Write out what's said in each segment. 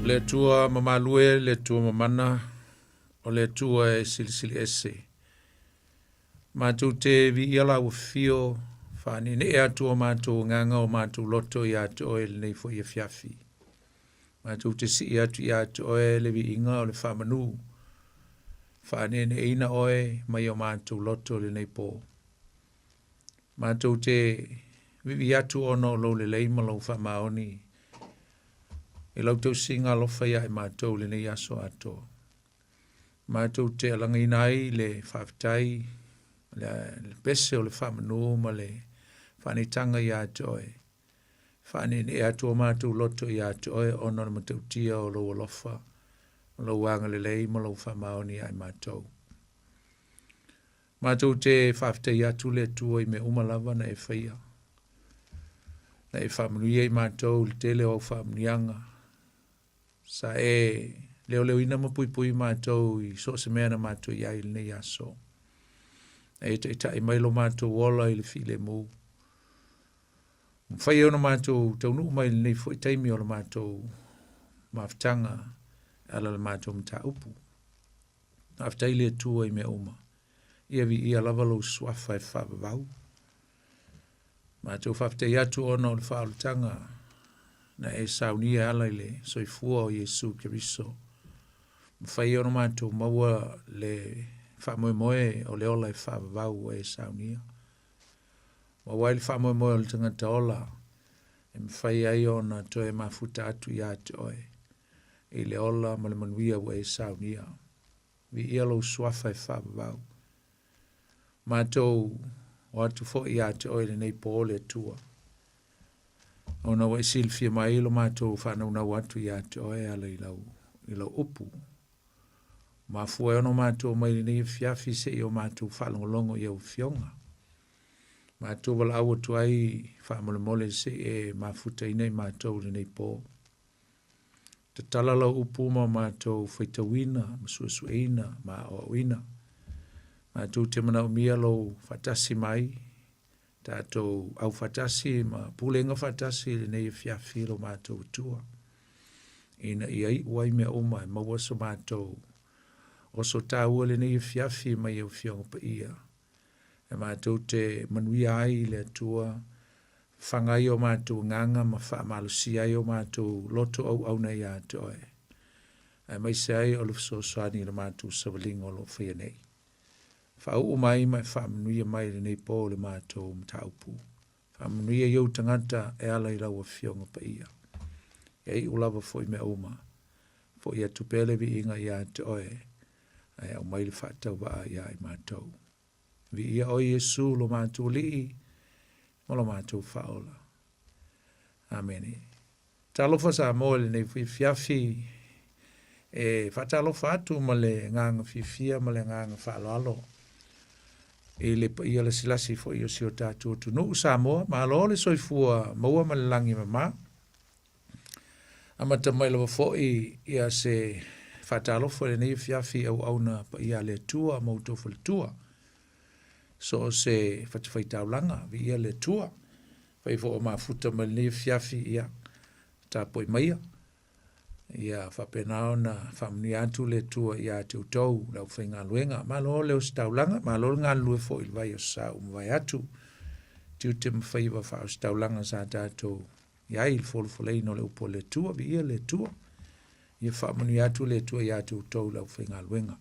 Le Atua mamalu e, le Atua mamana, o le Atua e silisili ese. Matou te viia lau afio, faaneenee atu o matou agaga o matou loto ia te oe lenei foi afiafi. Matou te sii atu ia te oe le viiga o le faamanu, faaneeneeina oe mai o matou loto lenei po. Matou te vivi atu ona o lou lelei ma lou faamaoni i lau tausiga alofa ia i matou lenei aso atoa. Matou te alagaina ai le faafetai, le pese o le faamanu ma le faaneetaga ia te oe. Faaneenee atu o matou loto ia te oe ona o le matautia o lou alofa, o lou agalelei ma lou faamaoni ia i matou. Matou te faafetai atu le Atua i mea uma lava na e faia. Na e faamanuia i matou i le tele o au faamanuiaga. Sa e leoleoina ma puipui matou i so o se mea na matou i ai i lenei aso. Na e taitai mai lo matou ola i le filemu. Mafai ai ona matou taunuu mai i lenei foi taimi o le matou mafutaga e ala i le matou mataupu. Faafetai le Atua i mea uma. Ia viia lava lou suafa e faavavau. Matou faafetai atu ona o le faaolataga na e saunia e ala i le soifua o Iesu Keriso. Mafai ona matou maua le faamoemoe o le ola e faavavau ua e saunia. Maua ai le faamoemoe o le tagata ola e mafai ai ona toe mafuta atu ia te oe i le ola ma le manuia ua e saunia. Viia lou suafa e faavavau. Matou o atu foi ia te oe lenei po le Atua. Ona ua e silafia mai lo matou faanaunau atu ia te oe ala i lau, i lau upu. Mafua ai ona matou mai lenei afiafi se i o matou faalogologo i au afioga. Matou valaau atu ai faamolemole se i e mafutaina i matou lenei po. Tatala lau upu ma matou faitauina ma suesueina ma aoaoina. Matou te manaomia lou faatasi mai, tatou au faatasi ma pulega faatasi i lenei afiafi lo matou Atua, ina ia iu ai mea uma e maua so matou oso taua i lenei afiafi mai au Afioga Paia, e matou te manuia ai i le Atua Faga ai o matou agaga ma faamalosia ai o matou loto auauna ia te oe, aemaise ai o le fesoasoani i le matou savaliga o lo o faia nei. Faauu mai ma e faamanuia mai i lenei po le matou mataupu. Faamanuia i ou tagata e ala i lau Afioga Paia. Ia iu lava foi mea uma. Foi atu pea le viiga ia te oe, ae aumai le faatauvaa ia i matou. Viia oe Iesu lo matou Alii ma lo matou Faaola. Amene. Talofa Samoa i lenei fiafiafi e faatalofa atu ma le agaga fiafia ma le agaga faaaloalo i le paia lasilasi foi o si o tatou atunuu Samoa. Malo le soifua maua ma le lagi mama. Amata mai lava foi ia se faatalofa i lenei afiafi i auauna paia a le Atua ma outou faletua. So o se fatafaitaulaga, viia le Atua. Fai foi o mafuta mai lenei afiafi, ia tapuai maia. Ia faapena ona faamanuia atu le Atua ia te outou le aufaigaluega. Malo le ositaulaga, malo le galulue foi i le vai o sa ua mavae atu. Tiute ma faiva faaositaulaga sa tatou i ai i le folafolaina o le upu a le Atua, viia le Atua. Ia faamanuia atu le Atua ia te outou le aufaigaluega.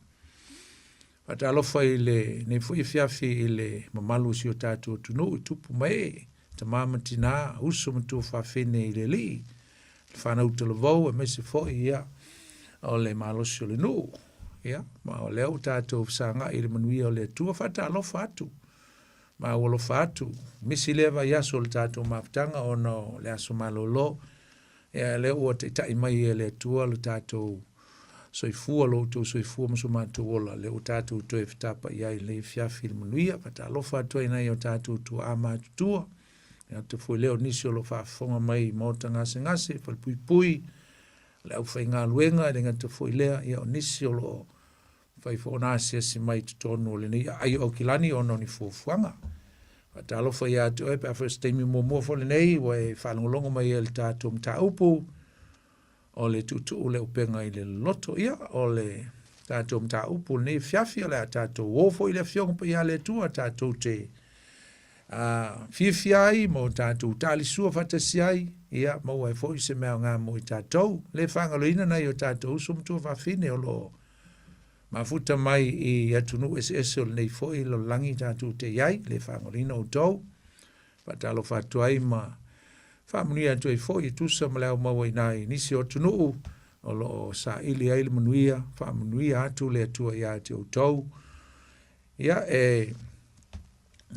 Faatalofa i lenei foi afiafi i le mamalu o si o tatou atunuu i tupu ma ee, tama ma tinā, uso ma tuafafine i le Alii, le fanau talavou aemaise foi ia o le malosi o le nuu. Ia, ma o lea ua tatou fesagai i le manuia o le Atua, faatalofa atu Ma ua alofa atu, misi lea vaiaso o le tatou mafutaga ona o le aso malolo. Ia lea ua taitai mai e le Atua lo tatou soifua, lo outou soifua ma so matou ola, lea ua tatou toe fetapai ai i lenei afiafi i le manuia. Faatalofa atu ai i nai o tatou tuaa matutua. Ia atu foi lea o nisi o lo o faafofoga mai i maota gasegase, falepuipui, le aufaigaluega, e le gata foi lea, ia o nisi o lo o Fai foi ona asiasi mai i totonu o lenei aai o Aukilani ona o ni fuafuaga. Faatalofa ia te oe pe afai o se taimi muamua foi lenei ua e faalogologo mai ai i le tatou mataupu. O le tuutuu o le upega i le loto, ia, o le tatou mataupu o lenei afiafi, o le a tatou o foi i le Afioga Paia a le Atua, tatou te fiafia ai ma o tatou talisua faatasi ai, ia, maua ai foi se mea aoga mo i tatou. Le faagaloina nai o tatou uso ma tuafafine o lo o mafuta mai i atunuu eseese o lenei foi lalolagi tatou te i ai, le faagaloina outou. Faatalofa atu ai ma faamanuia atu ai foi e tusa ma le aumau ai i nisi o atunuu o lo o saili ai le manuia, faamanuia atu le Atua ia te outou. Ia, e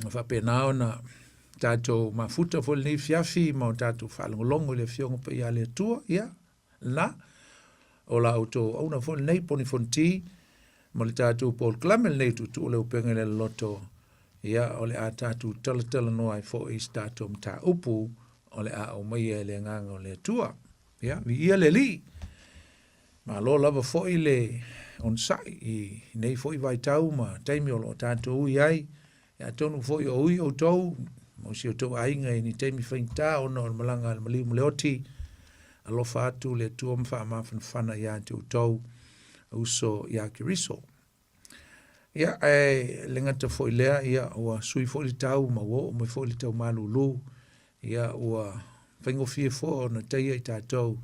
faapena ona tatou mafuta foi lenei afiafi ma o tatou faalogologo i le Afioga Paia a le Atua. Ia, lena, o la outou auauna foi lenei Poni Fonoti ma le tatou polokalame lenei Tuutuu le Upega i le Loloto. Ia, o le a tatou talatalanoa ai foi i se tatou mataupu o le a aumaia e le Agaga o le Atua. Ia, viia le Alii. Malo lava foi le onosai i nei foi vaitau ma taimi o lo o tatou ui ai. Ia atonu foi o ui outou ma si outou aiga i ni taimi faigata ona o le malaga a le maliu ma le oti. Alofa atu le Atua ma faamafanafana ia te outou uso ia Keriso. Ia, ae le gata foi lea, ia, ua sui foi le tau ma ua oo mai foi le tau malulu. Ia, ua faigofie foi ona taia i tatou,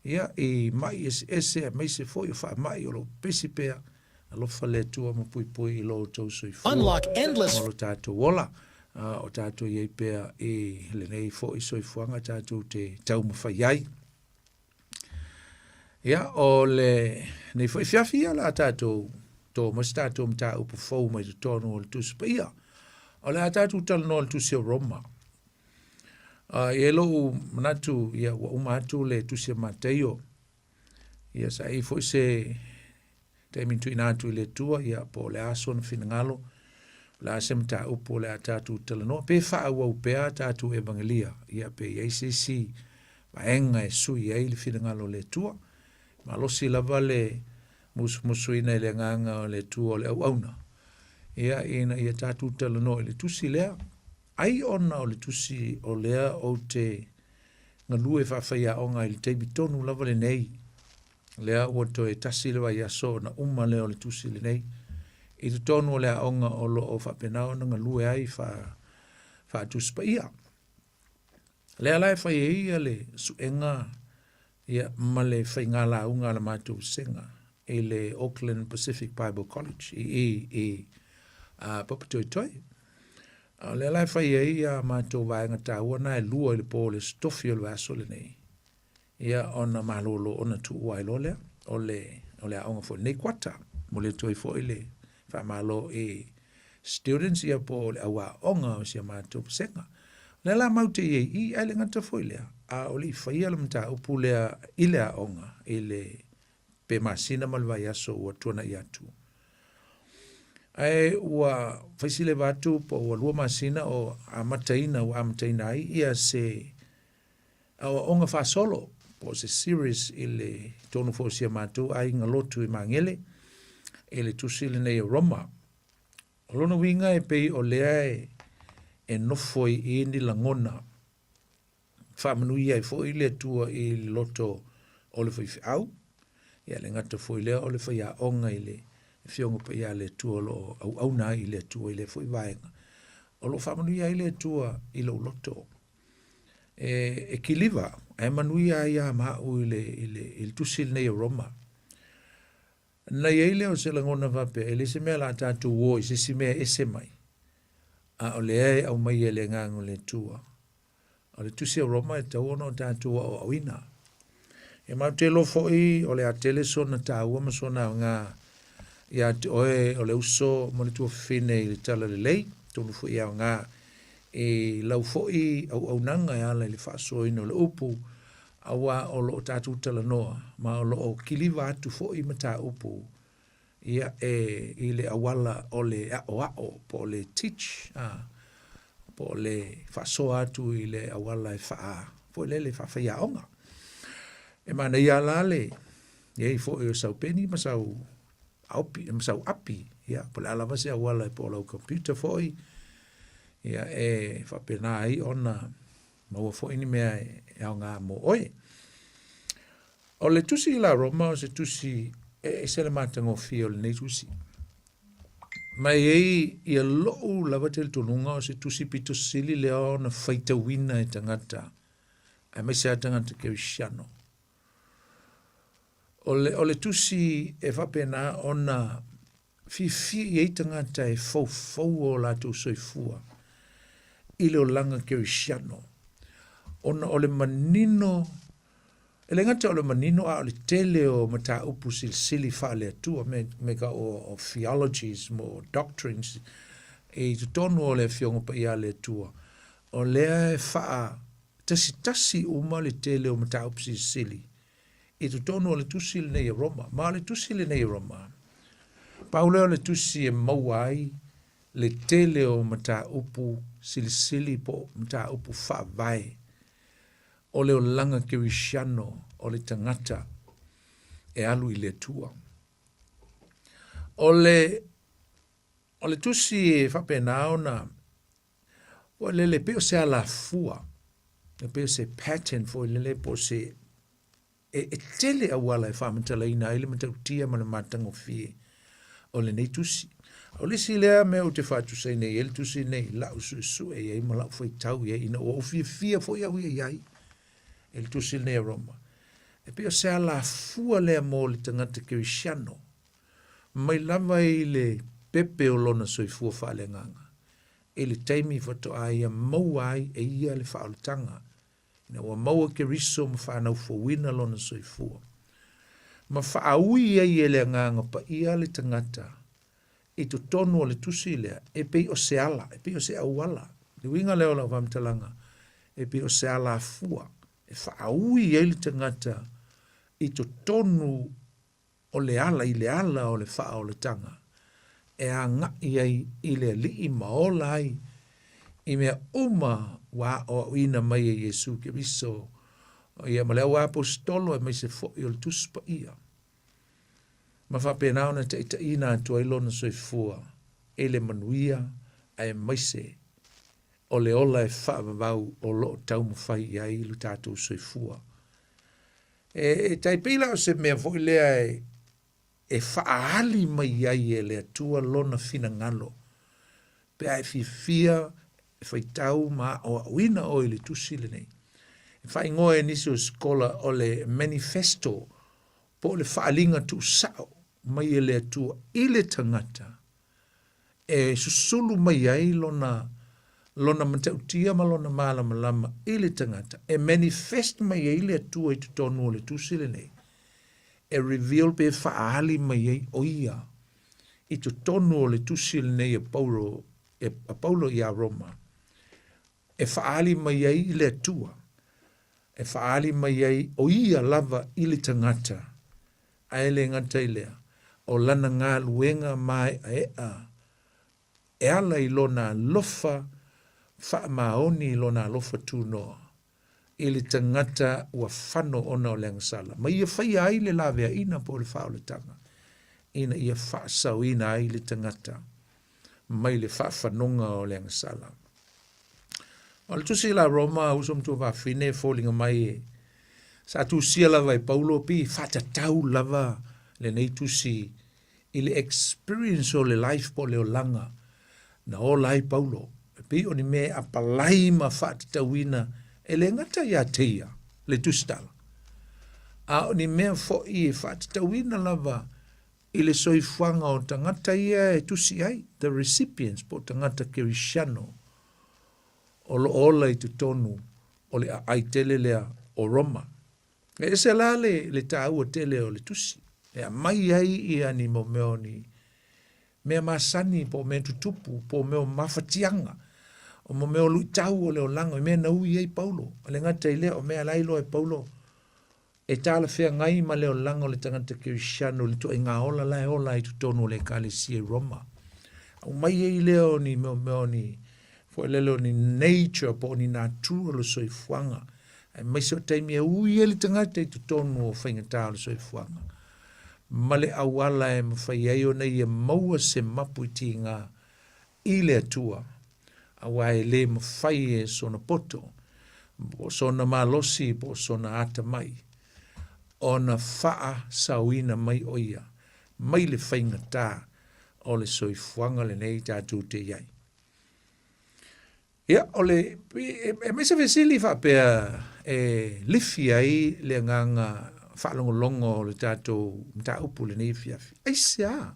ia, i mai eseese aemaise foi o faamai o lo o pepesi pea. Alofa le Atua ma puipui i lo outou soifua Unlock endless ma lo tatou ola, a o tatou i ai pea i lenei foi soifuaga tatou te taumafai ai. Ia, o lenei foi afiafi ia o le a tatou to mai se tatou mataupu fou mai totonu o le Tusi Paia. O le a tatou talanoa i le Tusi o Roma. E i ai lou manatu, ia, ua uma atu le Tusi a Mataio. Ia, sa i ai foi se taimi tuuina atu i le Atua, ia, po o le a sona finagalo, o le a se mataupu o le a tatou talanoa, pe faaauau pea tatou evangelia, ia, pe i ai se isi vaega e sui ai le finagalo o le Atua. Malosi lava le musumusuina i le agaga o le Atua o le auauna, ia, ina ia tatou talanoa i le tusi lea, ai ona o le tusi o lea ou te galue faafaiaoga i le taimi tonu lava lenei, lea ua toe tasi le vaiaso ona uma lea o le tusi lenei i totonu o le aoga o lo o faapena ona galue ai faatusi paia. Lea la e fai ai ia le suega ia, ma le faiga lauga a le matou vasega i le Auckland Pacific Bible College i i i Papatoetoe. A o lea la e fai ai ia matou vaega taua na e lua i le po o le Aso Tofi o le vaiaso lenei. Ia ona malolo ona tuua ai loa lea o le o le aoga foi lenei kuata. Momoli atu ai foi le faamalo i students ia po o le au aoga o si a matou vasega. O lea la matou te i ai i i, ae le gata foi lea, a o le i faia le mataupu lea i le aoga i le pe masina ma le vaiaso ua tuanai atu. Ae ua fai si leva atu po ua 2 masina o amataina ua amataina ai ia se aoaoga faasolo po o se series i le tonu foi o si a matou aiga lotu i Magele i le tusi lenei o Roma. O lona uiga e pei o lea e nofo i i ni lagona faamanuia ai foi le Atua i le loto o le faifeau, ia le gata foi lea o le faiaoga i le Afioga Paia a le Atua o lo o auauna ai i le Atua i lea foi vaega. O lo o faamanuia ai le Atua i lou loto. E kiliva ae manuia ai ia ma au i le, i le, i le tusi lenei o Roma. Na i ai lea o se lagona faapea, e leai se mea o le a tatou o i se isi mea e ese mai, a o lea e aumai e le Agaga o le Atua. O le tusi o Roma e tatau ona o tatou aoaoina. E matou te iloa foi o le a tele sona taua ma sona aoga ia te oe o le uso ma le tuafafine i le talalelei, atonu foi e aoga i lau foi auaunaga e ala i le faasoaina o le upu, aua o lo o tatou talanoa ma o lo o kiliva atu foi mataupu ia e i le auala o le aoao po o le teach, po o le faasoa atu i le auala e faa foi lele faafaiaoga. E manaia la le i ai foi o sau peni ma sau aopi ma sau api, ia, po o le a lava se auala po o lau computer foi, ia, e faapena ai ona maua foi ni mea e aoga mo oe. O le tusi i la Roma o se tusi e ese le matagofie o lenei tusi. Ma e i ai ia lo'u lava talitonuga o se tusi pito sili lea ona faitauina e tagata, aemaise lava tagata kerisiano. O le, o le tusi e faapena ona fiafia i ai tagata e foufou o latou soifua i le olaga kerisiano, ona o le manino E le gata o le manino a o le tele o mataupu silisili faale-Atua, me, me ka o, o theologies mo doctrines i totonu o le Afioga Paia a le Atua, o lea e faatasitasi uma le tele o mataupu silisili i totonu o le tusi lenei a Roma. Ma o le tusi lenei a Roma, pau lea o le tusi e maua ai le tele o mataupu silisili po o mataupu faavae o le olaga kerisiano o le tagata e alu i le Atua. O le, o le tusi e faapena ona ua lele pei o se alafua, e pei o se pattern foi lele po o se E, e tele auala e faamatalaina ai le matautia ma le matagofie o lenei tusi. O le isi lea mea ou te faatusaina i ai le tusi lenei, lau suesue i ai ma lau faitau i ai, ina ua ou fiafia foi au ia i ai i le tusi lenei a Roma. E pei o se alafua lea mo le tagata kerisiano, mai lava i le pepe o lona soifua faaleagaga, i le taimi faatoa ia maua ai e ia le faaolataga ina ua maua Keriso ma fanau fouina lona soifua, ma faaui ai e le Agaga Paia le tagata i totonu o le tusi lea, e pei o se ala, e pei o se auala. Le uiga lea o lau faamatalaga, e pei o se alafua e faaui ai le tagata i totonu o le ala i le ala o le faaolataga e agai ai i le Alii ma ola ai i mea uma ua aoaoina mai e Iesu Keriso, ia ma le auaposetolo aemaise foi o le Tusi Paia, ma faapena ona taitaiina atu ai lona soifua i le manuia aemaise o le ola e faavavau o lo o taumafai i ai lo tatou soifua. E, e tai pei la o se mea foi lea e, e faaali mai ai e le Atua lona finagalo, pe a e fiafia e faitau ma aoaoina oe i le tusi lenei. E faaigoa e nisi o sikola o le manifesto po o le faaaliga tuusao mai e le Atua i le tagata e susulu mai ai lona lona matautia ma lona malamalama i le tagata, e manifest mai ai le Atua i totonu o le tusi lenei, e reveal pe faaali mai ai o ia i totonu o le tusi lenei a Paulo, e, a Paulo iā Roma, e faaali mai ai i le Atua, e faaali mai ai o ia lava i le tagata, ae le gata i lea, o lana galuega maeaea e ala i lona alofa faamaoni i lona alofa tunoa i le tagata ua fano ona o le agasala, ma ia faia ai le laveaiina po o le faaolataga, ina ia faasaoina ai le tagata mai le faafanoga o le agasala. O le tusi la Roma, uso ma tuafafine, e foliga mai e sa tusia lava e Paulo pei e faatatau lava lenei tusi i le experience o le life po o le olaga na ola ai Paulo. E pei o ni mea e apalai ma faatatauina e le gata ia te ia le tusitala, a o ni mea foi e faatatauina lava i le soifuaga o tagata ia e tusi ai, the recipients, po o tagata kerisiano o lo o ola i totonu o le aai tele lea o Roma. E ese la le, le taua tele o le tusi, e aumai ai ia ni mau mea o ni mea masani po o mea tutupu po o mea o mafatiaga, o mo mea o luitau o le olaga, i mea na ui ai Paulo. E le gata i lea, o mea la e iloa e Paulo e talafeagai ma le olaga o le tagata kerisiano i le ituaiga ola la e ola ai i totonu o le Ekalesia i Roma. Aumai ai lea o ni mea mea o ni foi lele o ni nature po o ni natura o le soifuaga, aemaise o taimi e ui ai le tagata i totonu o faigata o le soifuaga, ma le auala e mafai ai ona ia maua se mapu i tiga i le Atua, aua e le mafai e sona poto, po o sona malosi, po o sona atamai. ona faasaoina mai o ia mai le faigata o le soifuaga lenei tatou te i ai. Ia, o le, e, e mai se fesili faapea e lifi ai le agaga faalogologo o le tatou mataupu lenei afiafi. Aisea?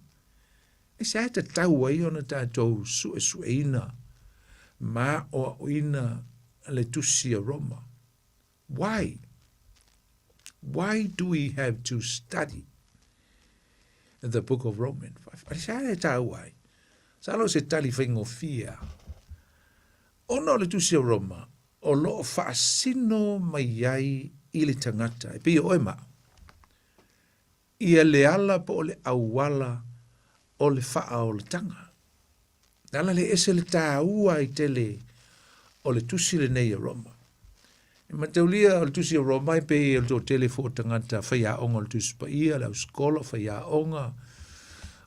Aisea e tatau ai ona tatou suesueina ma aoaoina le tusi a Roma? Why? Why do we have to study the book of Romans? Aisea e taua ai? Masalo o se tali faigofie lava. Ona o le tusi a Roma, o lo o faasino mai ai i le tagata, e pei o oe ma au, ia le ala po o le auala o le faaolataga. Le ala lea e ese le taua ai tele o le tusi lenei a Roma. E mataulia o le tusi a Roma e pei o le toatele foi o tagata faiaoga o le Tusi Paia, le auskola, faiaoga,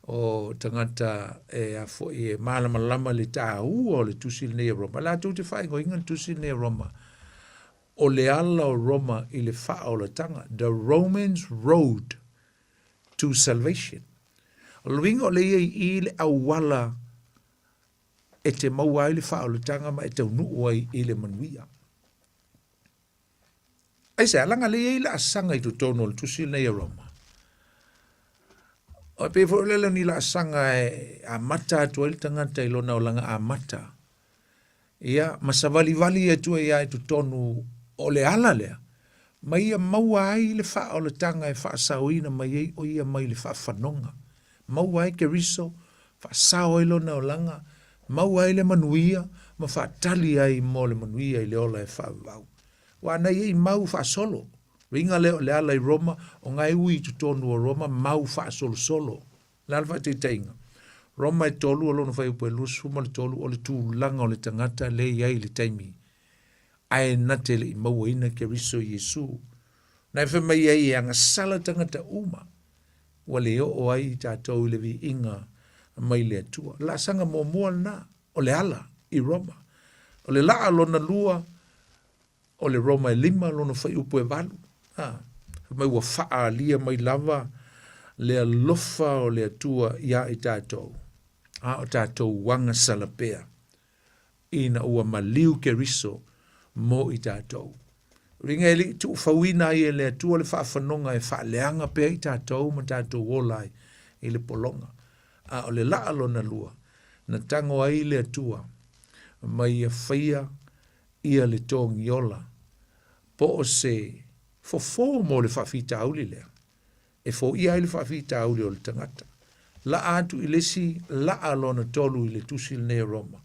o tagata e a foi e malamalama i le taua o le tusi lenei a Roma. Latou te faaigoaina le tusi lenei a Roma o le ala o Roma i le faaolataga, the Romans road to salvation. O le uiga o le ia i i le auala e te maua ai le faaolataga ma e taunuu ai i le manuia. Aisea, leaga lea e i ai laasaga i totonu o le tusi lenei a Roma. O e pei foi o le ni laasaga e amata atu ai le tagata i lona olaga amata. Ia, ma savalivali atu ai lava i totonu o le ala lea, ma ia maua ai le faaolataga e faasaoina mai ai o ia mai le faafanoga. Maua ai Keriso, faasao ai lona olaga, maua ai le manuia, ma faatali ai mo le manuia i le ola e faavavau. Ua ana ia i mau faasolo. Uiga lea o le ala i Roma, o nga e ui i totonu o Roma mau faasolosolo. O le a le faataitaiga? Roma e tolu o lona fuaiupu e 23 o le tulaga o le tagata lea e i ai i le taimi ae na te le i mauaina Keriso Iesu. Na e fai mai ai e agasala tagata uma ua le oo ai i tatou i le viiga mai le Atua. Laasaga muamua lena o le ala i Roma. O le laa lona lua O le Roma e lima lona fuaiupu e valu. A, fai mai ua faaalia mai lava le alofa o le Atua iā i tatou, a o tatou agasala pea, ina ua maliu Keriso mo i tatou. Uiga e le i tuufauina ai e le Atua le faafanoga e faaleaga pea i tatou ma tatou ola ai i le pologa. A o le laa lona lua, na tago ai le Atua ma ia faia ia le togiola po o se fofo mo le faafitauli lea e foia ai le faafitauli o le tagata. Laa atu i le isi laa lona tolu i le tusi lenei a Roma.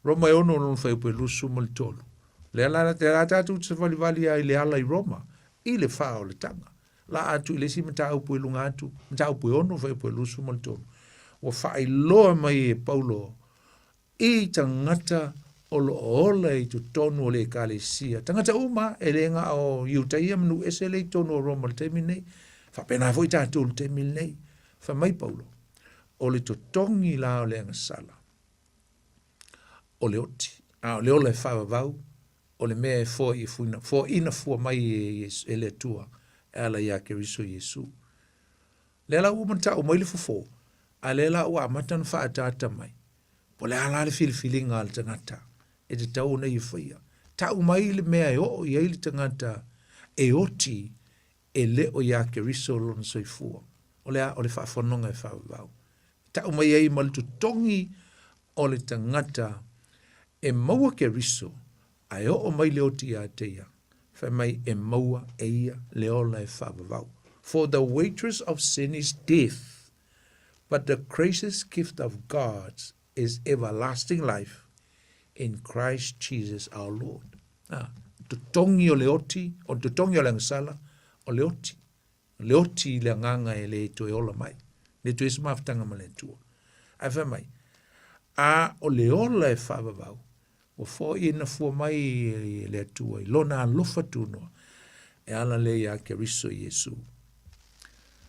Roma e ono lona fuaiupu e 23. Lea la, lea la tatou te savalivali ai i le ala i Roma, i le faaolataga. Laa atu i le isi mataupu i luga atu, mataupu e ono fuaiupu e 23. Ua faailoa mai e Paulo i tagata o lo o ola i totonu o le Ekalesia. Tagata uma, e le na o Iutaia ma nuu ese lea i totonu o Roma i le taimi lenei. Faapena foi tatou i le taimi lenei. Fai mai Paulo, o le totogi la o le agasala, o le oti, a o le ola e faavavau, o le mea e foaina fua mai e, e le Atua e ala iā Keriso Iesu. Lea la ua uma ona tau mai le fofo, a lea la ua amata ona faaataata mai, po o le a la le filifiliga a le tagata e tatau ona ia faia. Tau mai le mea e oo i ai le tagata e oti e le o iā Keriso lona soifua. O le a? O le faafonoga e faavavau. Tau mai ai ma le totogi o le tagata e maua Keriso ae oo mai le oti iā te ia, fai mai e maua e ia le ola e faavavau. For the wages of sin is death, but the gracious gift of God is everlasting life in Christ Jesus our Lord. Ah, totogi o le oti, o le totogi o le agasala, o le oti. Le oti i le agaga e le toe ola mai. Le toe se mafutaga ma le Atua. Ae fai mai, a o le ola e faavavau, Ua foaiina fua mai e le Atua i Lona alofa tunoa e ala lea iā Keriso Iesu.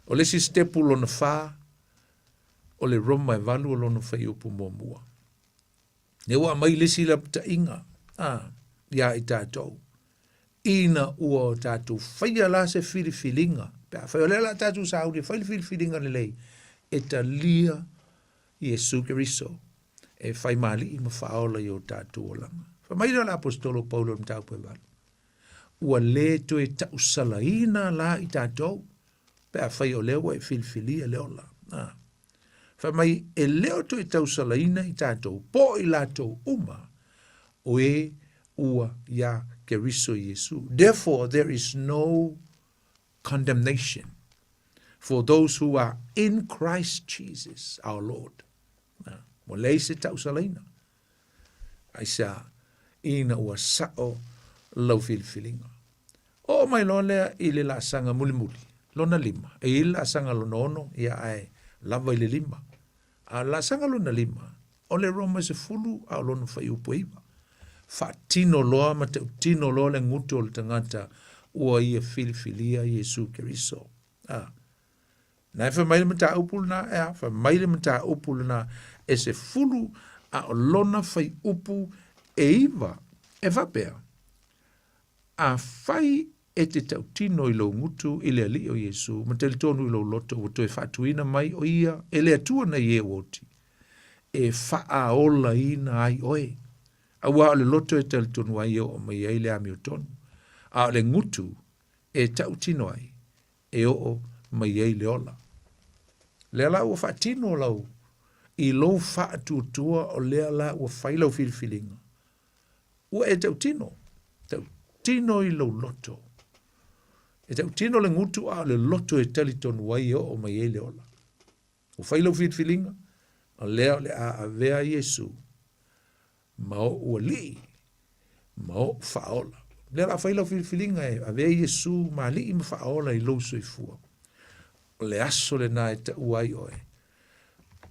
O le isi sitepu lona fa, o le Roma e valu o lona fuaiupu muamua. Lea ua aumai le isi lapataiga, a, iā i tatou. Ina ua o tatou faia la se filifiliga, pe afai o lea o le a tatou sauni e fai le filifiliga lelei, e talia Iesu Keriso e fai ma Alii ma Faaola i o tatou olaga. Fai mai lea o le Aposetolo Paulo i le mataupu e 8, Ua le toe tausalaina la i tatou, pe afai o lea ua e filifilia le ola. A. Fai mai, e le o toe tausalaina i tatou, po o i latou uma, o e ua iā Keriso Iesu. Therefore, there is no condemnation for those who are in Christ Jesus our Lord. Na, ua leai se tausalaina. Aisea, ina ua sa'o lau filifiliga. Oo mai loa lea i le laasaga mulimuli, lona lima. E i ai le laasaga lona ono, ia ae lava i le lima. A o le laasaga lona lima, o le Roma 10 a o lona fuaiupu e 9. Faatino loa ma tautino loa le gutu o le tagata ua ia filifilia Iesu Keriso. A. Na e fai mai le mataupu lena, e a, fai mai le mataupu lena e 10 a o lona fuaiupu e 9. E faapea, Afai e te tautino i lou gutu i le Alii o Iesu ma talitonu i lou loto ua toe faatuina mai o ia e le Atua nei e ua oti, e faaolaina ai oe. Auā o le loto e talitonu ai e oo mai ai le amiotonu, a o le gutu e tautino ai e oo mai ai le ola. Lea la ua faatino lau i lou faatuatua o lea la ua fai lau filifiliga. Ua e tautino, tautino i lou loto. E tautino le gutu a o le loto e talitonu ai e oo mai ai le ola. Ua fai lau filifiliga, o lea o le a avea Iesu ma oʻu Alii ma oʻu Faaola. O lea o le a fai lau filifiliga e avea Iesu ma Alii ma Faaola i lou soifua. O le aso lena e taua ai oe,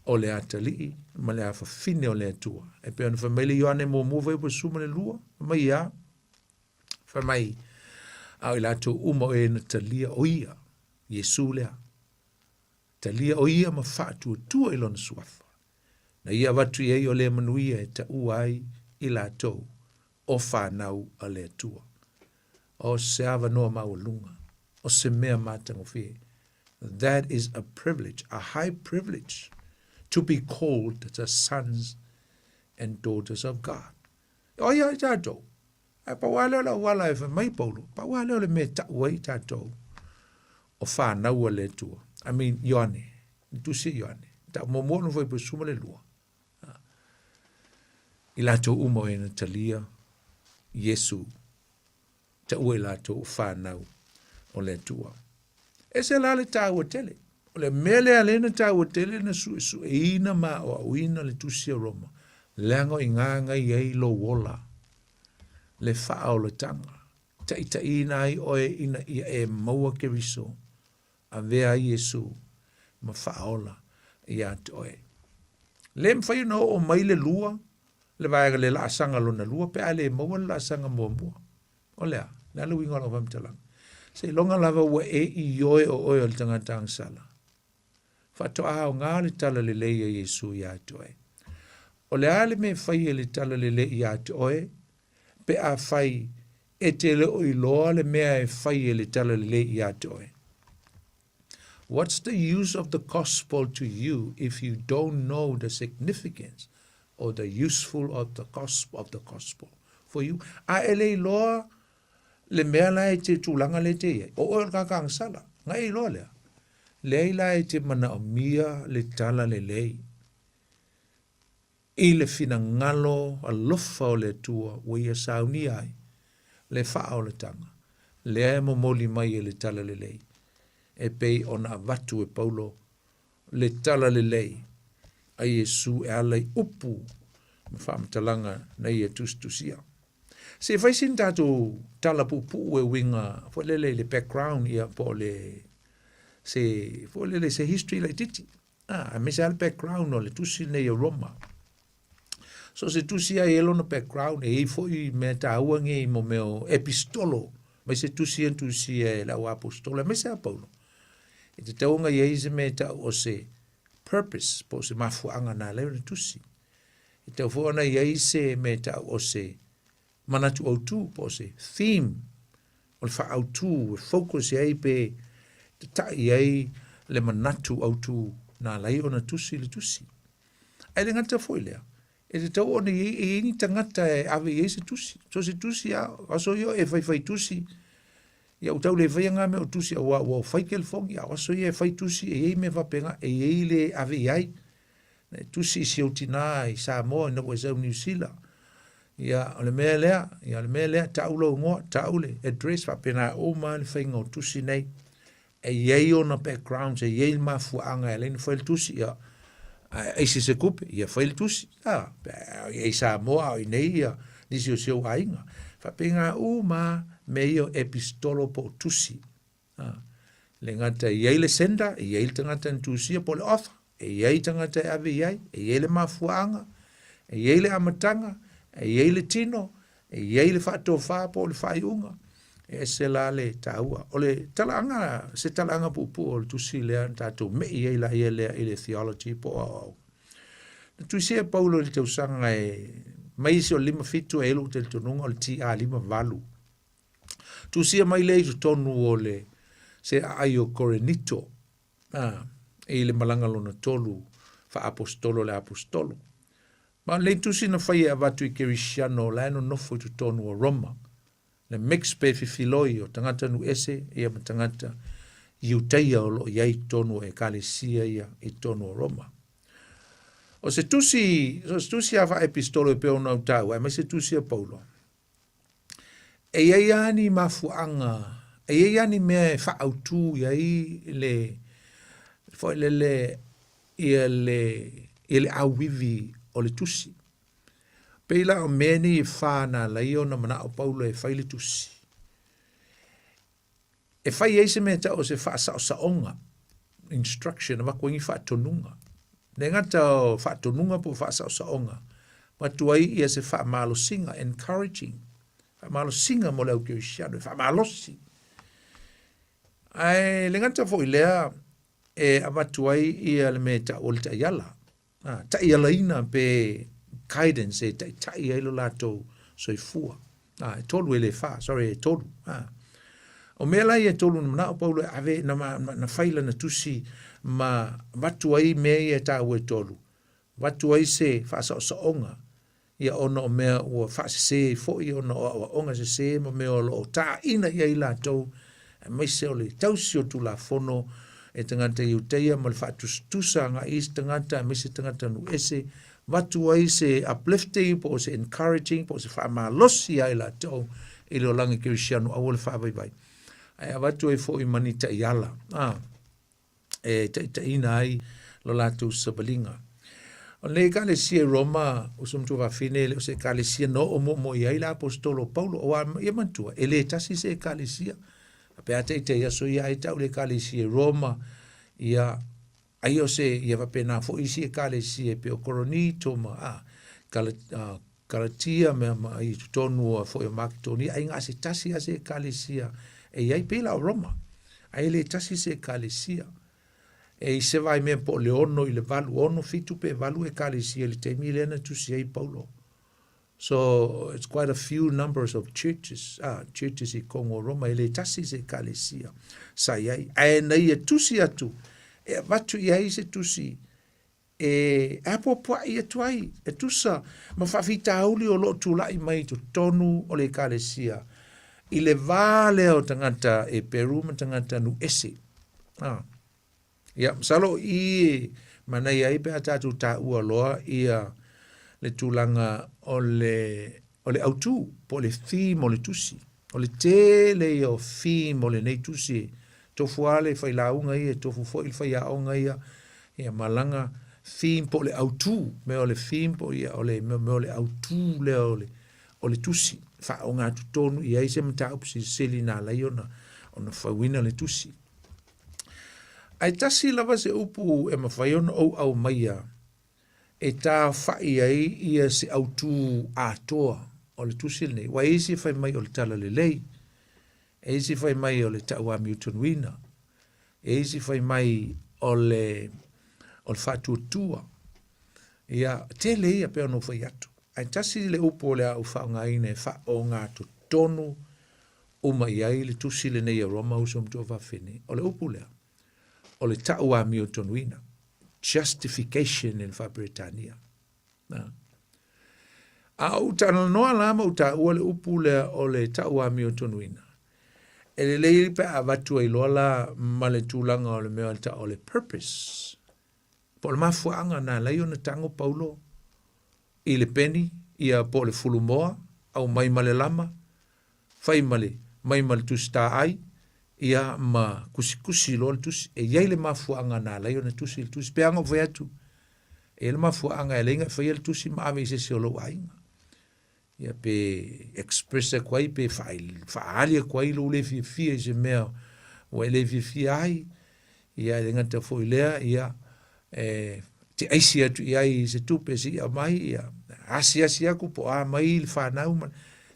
o le atalii ma le afafine o le Atua. E pei ona fai mai le Ioane muamua fuaiupu 12, fai mai ia, fai mai, a o i latou uma o e na talia o ia, Iesu lea, talia o ia ma faatuatua i lona suafa. Na ia avatu i ai o lea manuia e taua ai i latou o fanau a le Atua. O se avanoa maualuga, o se mea matagofie. That is a privilege, a high privilege, to be called the sons and daughters of God. O ai ai tatou? Ae pau lava lea o le auala e fai mai Paulo, pau lava lea o le mea e tau ai tatou o fanau a le Atua. I mean, Ioane, le tusi a Ioane, tau muamua ona fuaiupu 12. I latou uma o e na talia Iesu, taua i latou o fanau o le Atua. Ese la le taua tele. O le mea lea lea na taua tele na suesueina ma aoaoina le tusi a Roma, leaga o i ina ngai ai lou ola, le faaolataga, taitaiina ai oe ina ia e maua Keriso, avea ai Iesu ma faaola iā te oe. Le mafai ona oo mai le lua, le vaega le laasaga lona lua pe a le maua le laasaga muamua. O le a? Le a le uiga o lau faamatalaga? Seiloga lava ua e ioe o oe o le tagata agasala. Faatoa aoga le tala lelei a Iesu iā te oe. O le a le mea e fai e le tala lelei iā te oe pe afai e te le o iloa le mea e fai e le tala lelei iā te oe? What's the use of the gospel to you if you don't know the significance or the useful of the gospel, of the gospel for you? A e le iloa le mea la e te tulaga le te iai, o oe o le tagata agasala, na e iloa lea. Leai la e te manaomia le tala lelei i le finagalo alofa o le Atua ua ia saunia ai le faaolataga lea e momoli mai e le tala lelei, e pei ona avatu e Paulo le tala lelei a Iesu e ala i upu ma faamatalaga na ia tusitusia. Se i fai sina tatou tala puupuu e uiga foi lele i le background ia po o le se foi lele se history laitiiti. Ah, aemaise lava le background o le tusi lenei o Roma. So se tusi ai e lona background, e i foi mea taua nei mo mea o epistolo, mai se tusi e tusi e le au apostolo, aemaise a Paulo. E te tatau ona i ai se mea e tau o se purpose, po o se mafuaaga na ala ai ona tusi. E tatau foi ona i ai se mea e tau o se manatu autu, po o se theme. O le faaautu e focus i ai pe tatai i ai le manatu autu na ala ai ona tusi le tusi. Ae le gata foi lea, e tatau ona i ai, e i ai ni tagata e ave i ai se tusi. So se tusi lava, o aso ia e faifai tusi, ia ua tau le faia ngā mea o tusi auā ua fai telefoni, a o aso ia e fai tusi e i ai mea faapena, e i ai le ave i ai. Na e tusi i si ou tinā i Samoa ina ua e sau i Niu Sila. Ia, o le mea lea, ia o le mea lea, tau lou igoa, tau le address, faapena uma le faiga o tusi nei. E i ai ona backgrounds, e i ai le mafuaaga e ala ai ona fai le tusi, ia, a aisi se tupe, ia fai le tusi. A, pe a i Samoa a o i nei ia nisi o si ou aiga. Faapena uma mea ia o epistolo po o tusi. A, le gata e i ai le sender, e i ai le tagata na tusia po o le author, e i ai tagata e ave i ai, e i ai le mafuaaga, e i ai le amataga, e i ai le tino, e i ai le faatofa po o le faaiuga. E ese la le taua. O le talaaga, se talaaga puupuu o le tusi lea na tatou me'i ai laia lea i le theology po o aoaoga. Na tusia e Paulo i le tausaga e mai se o le 57 e ai lou talitonuga o le TA 58. Tusia mai lea i totonu o le se aai o Korinito, a, i le malaga lona tolu faaapostolo le aposetolo. Ma o lenei tusi na fai e avatu i Kerisiano la e nonofo i totonu o Roma, le mix pe fifiloi o tagata nuu ese ia ma tagata Iutaia o lo o i ai i totonu o ekalesia ia i totonu o Roma. O se tusi, o se tusi a faaepistolo e pei ona ou taua, aemaise tusi a Paulo, E i ai lava ni mafuaaga, e i ai lava ni mea e faaautu i ai le foi lele ia le ia le auivi o le tusi. Pei la o mea nei e fa na ala ai ona manao Paulo e fai le tusi. E fai ai se mea e tau o se faasaosaoga, instruction, avatu ai ni faatonuga. Le gata o faatonuga po o faasaosaoga, avatu ai ia se faamalosiga, encouraging, faamalosiga mo le au kerisiano, e faamalosi. Ae le gata foi lea, e avatu ai ia le mea e tau o le taiala, a, taialaina pe guidance e taitai ai lo latou soifua. A, e tolu e le fa, sorry, e tolu. A. O mea la ia e tolu na manao Paulo e ave, na, na, na fai lana tusi ma avatu ai mea ia e taua e tolu. Avatu ai se faasaosaoga ia ona o mea ua faasese foi ona o aoaoga sese ma mea o lo o taina i ai latou, aemaise o le tausi o Tulafono e tagata Iutaia ma le faatusatusa agai i isi tagata aemaise tagata nuu ese, avatu ai se uplifting po o se encouraging po o se faamalosi ia i latou i le olaga kerisiano aua le faavaivai. Ae avatu ai foi ma ni taiala. Ah. e taitaiina ai lo latou savaliga. O lenei ekalesia i Roma, uso ma tuafafine, e le o se ekalesia na oo muamua i ai le aposetolo o Paulo, auā ia manatua, e le tasi se ekalesia. Pe a taitai aso ia ai tau le ekalesia i Roma, ia ai o se ia faapena foi isi ekalesia e pei o Koronito ma a, Gala, a, Galatia mea ma i totonu foi o Maketonia, ai na se tasi a se ekalesia e i ai pei la o Roma. Ai e le tasi se ekalesia. E i se vai mea po o le ono i le valu, ono, fitu pe valu ekalesia i le taimi lea na tusi ai Paulo. So it's quite a few numbers of churches, ah, churches i totonu o Roma, e le tasi se ekalesia sa i ai. Ae na ia tusi atu, e avatu i ai se tusi e apoapoai atu ai, e tusa ma faafitauli o lo o tulai mai i totonu o le Ekalesia i le va lea o tagata Eperu ma tagata nuu ese. Ah. Ia, masalo o i e manaia ai pe a tatou taua loa ia le tulaga o le, o le autū, po o le theme o le tusi. O le tele ia o theme o lenei tusi e tofu lava le failauga ia, e tofu foi le faiaoga ia, ia ma lana theme po o le autū, mea o le theme po o ia o le mea o le autū lea o le, o le tusi, faaaoga totonu i ai se mataupu silisili na ala ai ona, ona fauina le tusi. Ae tasi lava se upu e mafai ona ou aumaia e taaofai ai ia se autū atoa o le tusi lenei. Ua isi e fai mai o le talalelei, e isi fai mai o le tauamiotonuina, e isi fai mai o le, o le faatuatua. Ia, tele ia pei ona ou fai atu. Ae tasi le upu o le a ou faaaogaina e faaaogatotonu. uma i ai le tusi lenei a Roma uso ma tuafafine, o le upu lea, o le ta'u amiotonuina, justification i le faa-Peretania. Na. A ou talanoa la ma ou taua le upu lea o le ta'u amiotonuina, e lelei pe a avatu ai loa la ma le tulaga o le mea o le ta'u o le purpose. Po o le mafuaaga na ala ai ona tago Paulo i le peni, ia po o le fulumoa, aumai ma le lama, fai ma le, mai ma le tusi taai, ia ma kusikusi loa le tusi. E i ai le mafuaaga na ala ai ona tusi le tusi. Pe ana ou fai atu, e i ai le mafuaaga e ala ai ona e faia le tusi ma ave i se isi o lou aiga. Ia pe express atu ai, pe faaali atu ai lou le fiafia i se mea ua e le fiafia ai, ia e le gata foi lea, ia e te aisi atu i ai i se tupe se i aumai, ia asiasi atu po o a mai le whanau ma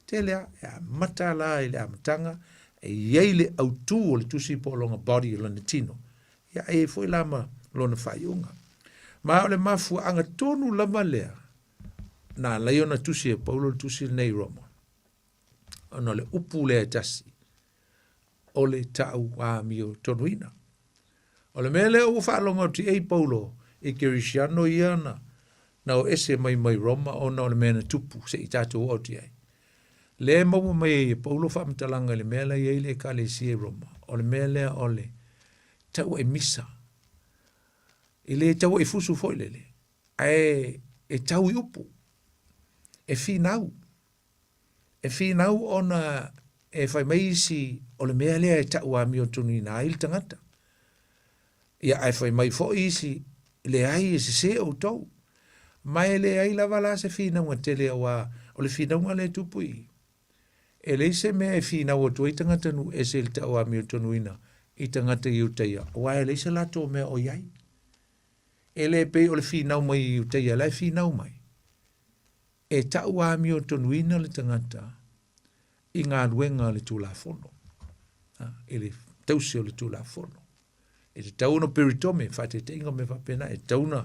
tele a, e amata la i le amataga, e i ai le autū o le tusi po o lona body, o lona tino. Ia e i ai foi la ma lona faaiuga. Ma o le mafuaaga tonu lava lea, na ala ai ona tusi e Paulo le tusi lenei i Roma, ona o le upu lea e tasi, o le ta'u amiotonuina. O le mea lea ua faalogo atu i ai Paulo i Kerisiano ia na, na o ese mai mai Roma ona o le mea na tupu se i tatou oo atu i ai. Lea e maua mai ai e Paulo faamatalaga i le mea la i ai le ekalesia i Roma, o le mea lea o le tauai misa. E le tauai fusu foi lele, ae e tau i upu, e finau. E finau ona e fai mai isi o le mea lea e ta'u amiotonuina ai le tagata. Ia ae fai mai foi isi, leai e sesē outou. Ma e leai lava la se finauga tele auā o le finauga lea e tupu i i. E leai se mea e finau atu ai tagata nuu ese i le ta'u amiotonuina i tagata Iutaia auā e leai se latou mea o i ai. E le pei o le finau mai i Iutaia la e finau mai. E ta'u amiotonuina le tagata i galuega a le Tulafono, i le tausi o le Tulafono. E tatau ona peritome, faataitaiga o mea faapena, e tatau ona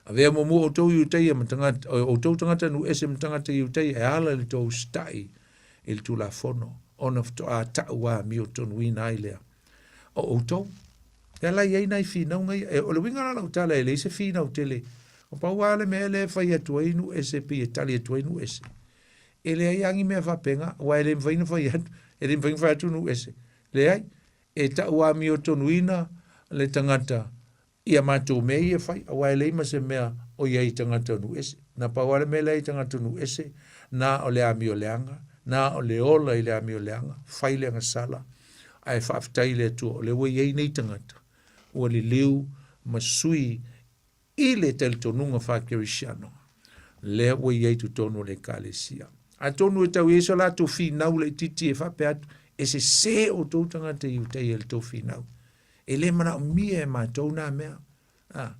avea muamua outou Iutaia ma tagata, outou tagata nuu ese ma tagata Iutaia e ala i le tou usitai i le Tulafono, ona faatoa ta'u amiotonuina ai lea o outou. Lea la i ai nai finauga ia. E, o le uiga la o lau tala e leai se finau tele. O pau lava le mea lea e fai atu ai nuu ese pei e tali atu ai nuu ese. E leai lava ni mea faapena, aua e le mafai ona fai atu, e le mafai ona fai atu nuu ese. Leai, e ta'u amiotonuina le tagata i a matou mea ia e fai, aua e leai ma se mea o i ai i tagata o nuu ese. Na pau lava le mea lea i tagata o nuu ese, na o le amio leaga, na o le ola i le amio leaga, fai le agasala, ae faafetai i le Atua o lea ua i ai nei tagata ua liliu ma sui i le talitonuga faa-Kerisiano, lea ua i ai i totonu o le Ekalesia. Atonu e tau i ai so latou finau laitiiti e faapea atu, e sesē outou tagata Iutaia i le tou finau. E le manaomia e matou nā mea. A,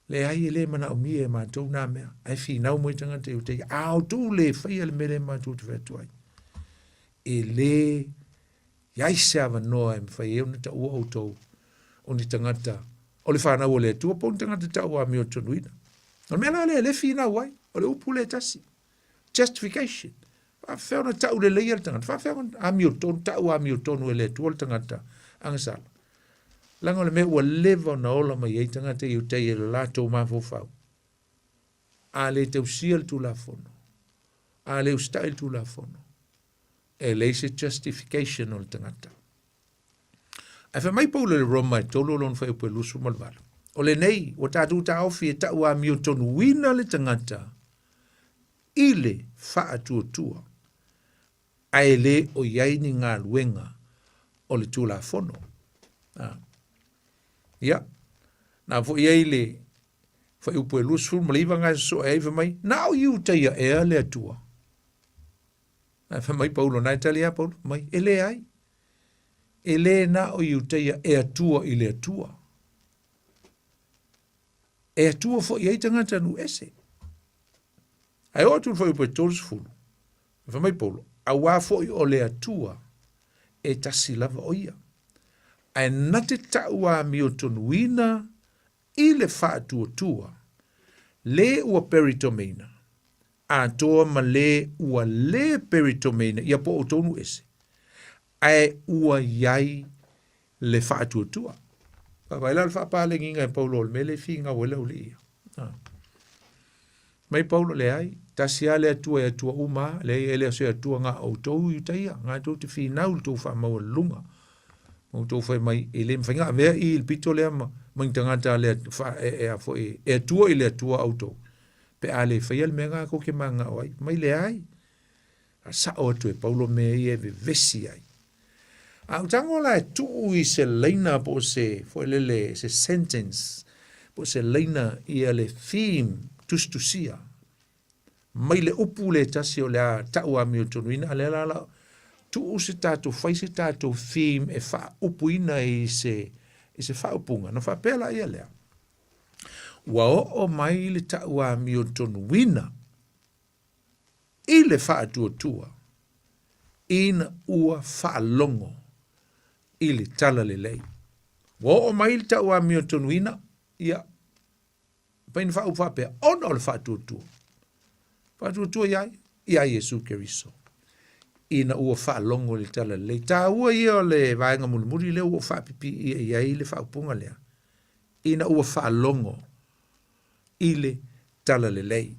leai e le manaomia e matou nā mea. Ae finau mai tagata Iutaia, a outou le faia le mea lea matou te fai atu ai. E le i ai se avanoa e mafai ai ona taua outou o ni tagata o le fanau o le Atua po o ni tagata tau amiotonuina. O le mea la lea e le finau ai, o le upu lea e tasi. Justification. Faafefea ona tau leleia le tagata, faafefea ona amiotonu, tau amiotonu e le Atua le tagata agasala. Leaga o le mea ua leva ona ola mai ai tagata Iutaia i lo latou mafaufau. A le tausia le Tulafono, a le usitai le Tulafono, e leai se justification o le tagata. Ae fai mai Paulo i le Roma e 3 lona fuaiupu e 28, O lenei ua tatou taofi e ta'u amiotonuina le tagata i le faatuatua, ae le o i ai ni galuega o le Tulafono. A. Ia, na foi ai le fuaiupu e 29 na e sosoe ai fai mai, na o Iutaia ea le Atua? Ae fai mai Paulo, na e tali a Paulo, mai, e leai. E le na o Iutaia e Atua i le Atua. E Atua foi ai tagata nuu ese. Ae oo atu le fuaiupu e 30, fai mai Paulo, auā foi o le Atua e tasi lava o ia. Ae na te ta'u amiotonuina i le faatuatua, le ua peritomeina, atoa ma le ua le peritomeina, ia po o outou nuu ese. Ae ua i ai le faatuatua. Vaavaai la o le faapalegiga e Paulo o le mea lea e finau ai le aualii ia. Ah. Mai Paulo, leai, tasi lava le Atua e Atua uma lava, leai e le o se Atua na o outou Iutaia, na tou te finau i le tou faamaualuluga. Ma outou fai mai, e le mafai ona avea i i le pito lea ma, ma ni tagata a le, fa, e, e, a foi, e Atua i le Atua outou, pe a le faia le mea na tou te mananao ai. Mai leai, a sao atu e Paulo mea ia e vevesi ai. A ou tago la e tuu i se laina po o se, foi lele, se sentence, po o se laina ia le theme tusitusia mai le upu le tasi o le a ta'u amiotonuina, a lea la la tuu se tatou fai se tatou theme e faaupuina i se i se faaupuga na faapea la ia lea ua oo mai le ta'u amiotonuina i le faatuatua ina ua faalogo i le talalelei. Ua oo mai le tau amiotonuina, ia, mafai ona faaupu faapea, ona o le faatuatua. Faatuatua ia ai? Ia Iesu Keriso. Ina ua faalogo i le talalelei. Taua ia o le vaega mulimuli lea ua ou faapipiia i ai le faaupuga lea. Ina ua faalogo i le talalelei.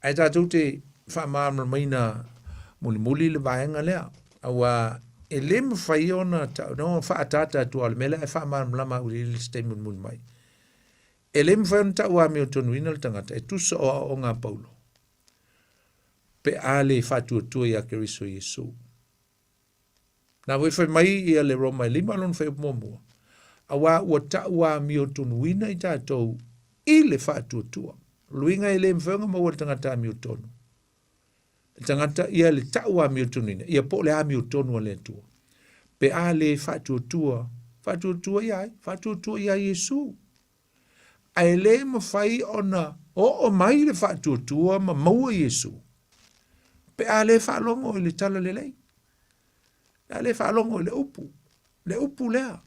Ae tatou te faamalamalamaina mulimuli le vaega lea, aua e le mafai ona no, faaataata atu o le mea lea ae faamalamalama auiliili se taimi mulimuli mai. E le mafai ona tau amiotonuina le tagata e tusa o aoaoga a Paulo pe a le faatuatua ia Keriso Iesu. Na foi fai mai ia le Roma e lima lona fuaiupu muamua, auā ua ta'u amiotonuina i tatou i le faatuatua. O le uiga e le mafai ona maua e le tagata amiotonu. Le tagata ia le ta'u amiotonuina, ia po o le amiotonu a le Atua. Pe a le faatuatua, faatuatua ia ai? Faatuatua ia Iesu. Ae le mafai ona oo mai le faatuatua ma maua Iesu pe a le faalogo i le tala lelei, pe a le faalogo i le upu, le upu lea,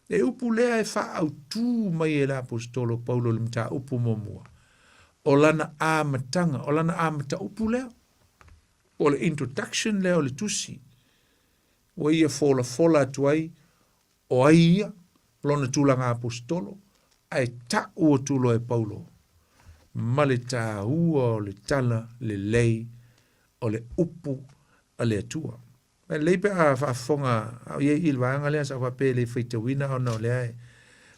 le upu lea e faaautu mai e le aposetolo Paulo i le mataupu muamua, o lana amataga, o lana amataupu lea, po o le introduction lea o le tusi, ua ia folafola atu ai O ai ia? Lona tulaga aposetolo, ae ta'u atu loa e Paulo ma le tāua o le tala lelei o le upu a le Atua. E lelei pe a faafofoga a o i ai i le vaega lea sa ou faapea e le faitauina ona o lea e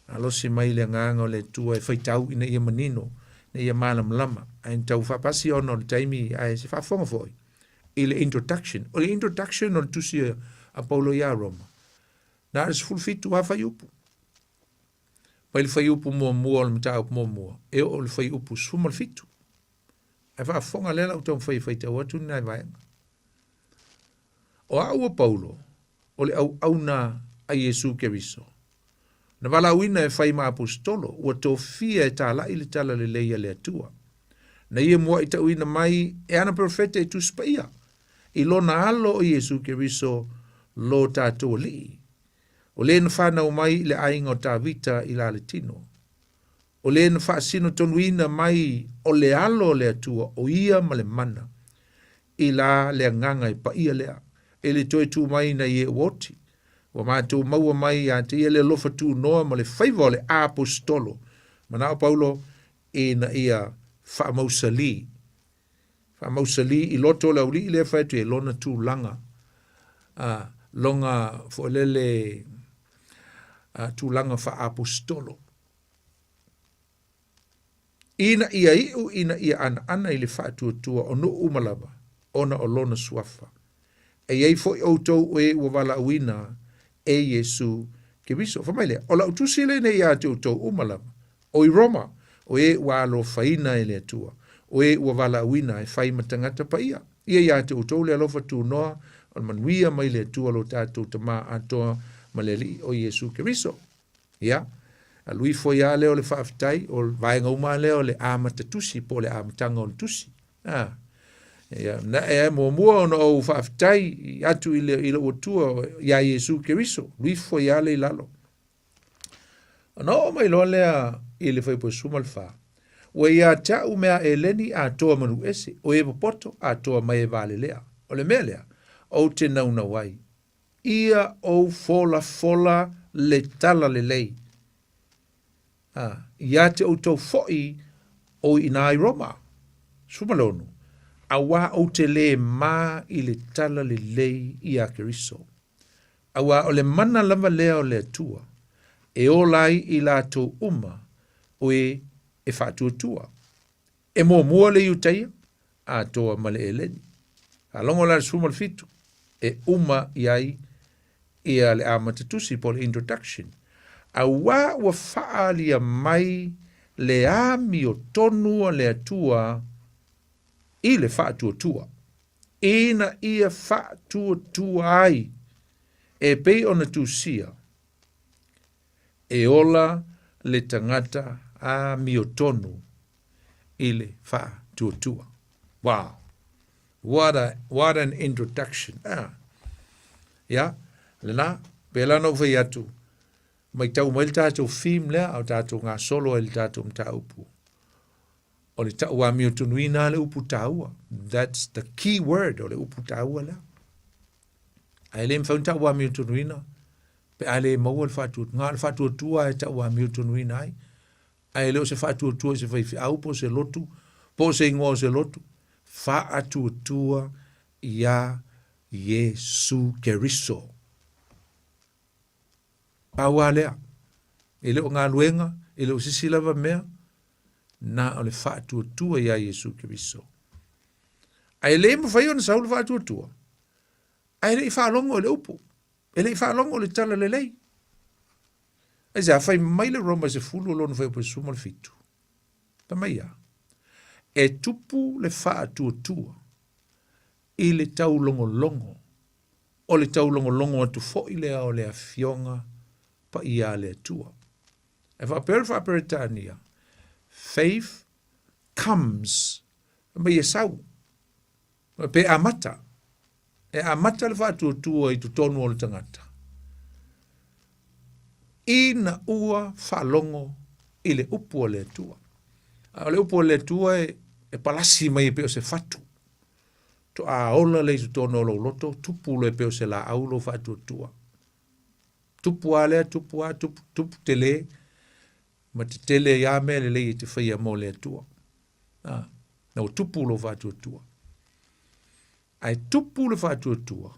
malosi mai le agaga o le Atua e faitau ina ia manino, ina ia malamalama. Ae na tau faapasi ona o le taimi ae se faafofoga foi i le introduction. O le introduction o le tusi a Paulo iā Roma, Na o le 17 lava fuaiupu. Mai le fuaiupu muamua o le mataupu muamua, e oo i le fuaiupu 17. Ae faafofoga lea la ou taumafai e faitau atu ni nai vaega. O au o Paulo, o le auauna a Iesu Keriso. Na valaauina e fai ma aposetolo, ua tofia e tala'i le tala lelei a le Atua. Na ia mua'i ta'uina mai e ana perofeta i Tusi Paia, i lona alo o Iesu Keriso lo tatou Alii, o le na fanau mai i le aiga o Tavita i Laletino, o le na faasino tonuina mai o le alo o le Atua o ia ma le mana, i la le agaga e paia lea, e le toe tu mai nai e ua oti, ua matou maua mai ia te ia le alofa tunoa ma le faiva o le aposetolo, manao Paulo ina ia faamausali Faamausali i loto o le auli'i lea e fai atu i ai lona tulaga, a, lona foi lele a, tulaga faaapostolo. Ina ia iu ina ia anaana i le faatuatua o nuu uma lava, ona o lona suafa. E i ai foi outou o e ua valaauina e Iesu Keriso. Fai mai lea, o lau tusi lenei ia te outou uma lava, o i Roma, o e ua alofaina e le Atua, o e ua valaauina e fai ma tagata paia. Ia ia te outou le alofa tunoa o le manuia mai le Atua lo tatou Tama atoa ma le Alii o Iesu Keriso. Ia, alu ifo ia lea o le faafetai, o le vaega uma lea o le amata tusi po o le amataga o le tusi. A, ia, na e muamua ona ou faafetai atu i, le, i lou Atua iā Iesu Keriso, luifo ia le i lalo. Ona oo mai loa lea i le fuaiupu 14, ua ia te au mea eleni atoa manu ese, o e popoto atoa mai e valelea. O le mea lea, ou te naunau ai. Ia ou folafola le tala lelei. A, ia te outou foi o i ina i Roma. 16, Auā ou te lē ma i le tala lelei iā Keriso. Auā o le mana lava lea o le Atua, e ola ai i latou uma o e e faatuatua. E muamua le Iutaia, atoa ma le Eleni. Faalogo la le 17, e uma i ai ia le amata tusi po o le introduction. Auā ua faaalia mai le amiotonu a le Atua i le faatuatua, ina ia faatuatua ai e pei ona tusia, e ola le tagata amiotonu i le faatuatua. Wow! What a, what an introduction. Ah. Ya, lena, pēlā na ou fai atu, maitau mai le tātou theme lea, a o tātou gasolo ai le tātou mataupu. O le tau amiotonuina le upu tāua. That's the key word o le upu tāua lea. Ae le mawhai ona tau amiotonuina, pe a le maua le faatuatua. Nga o le faatuatua e tau amiotonuina ai. Ae le o se faatuatua i se faifeau po o se lotu, po o se ingoa o se lotu. Faatuatua iā Iesu Keriso. Pau lava lea. E le o galuega, e le o se isi lava mea, na o le faatuatua iā Iesu Keriso. Ae le mafai ona sau le faatuatua, ae le i faalogo i le upu, e le i faalogo i le tala lelei. Aisea, fai mai le Roma 10 o lona fuaiupu 17. Fai mai ia, e tupu le faatuatua i le taulogologo, o le taulogologo atu foi lea o le Afioga Paia a le Atua. E faapea le Faa-Peretania, faith comes, fai mai e sau, pe amata, e amata le faatuatua i totonu o le tagata, ina ua faalogo i le upu a le Atua. A o le upu a le Atua e, e palasi mai e pei o se fatu. Toa ola lea i totonu o lou loto, tupu loa e pei o se laau lou faatuatua. Tupu a lea, tupu a, tupu, tupu tele, ma tetele ai a mea lelei e te faia mo le Atua. A, na ua tupu lou faatuatua. Ae tupu le faatuatua,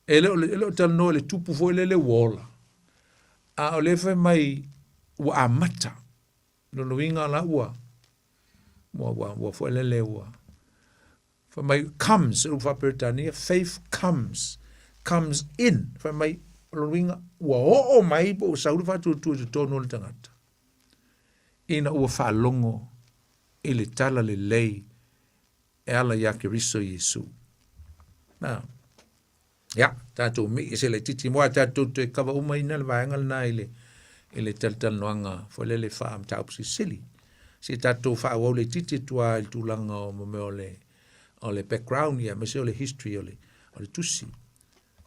e le o, e le o talanoa i le tupu foi lele ua ola, a o lea fai mai ua amata. Lona uiga la ua, ua, ua, ua foi lele ua, fai mai comes, o Faa-Peretania, faith comes, comes in, fai mai, lona uiga ua oo mai po ua sau le faatuatua i totonu o le tagata, ina ua faalogo i le tala lelei e ala iā Keriso Iesu. Na, ia, tātou mi'i se laitiiti mo a tātou toe kava uma ina le vaega lena i le, i le talatalanoaga foi lele wha mataupu silisili. Se tātou whaauau laitiiti atu a i le tulaga o mo mea o le, o le background ia, aemaise o le history o le, o le tusi.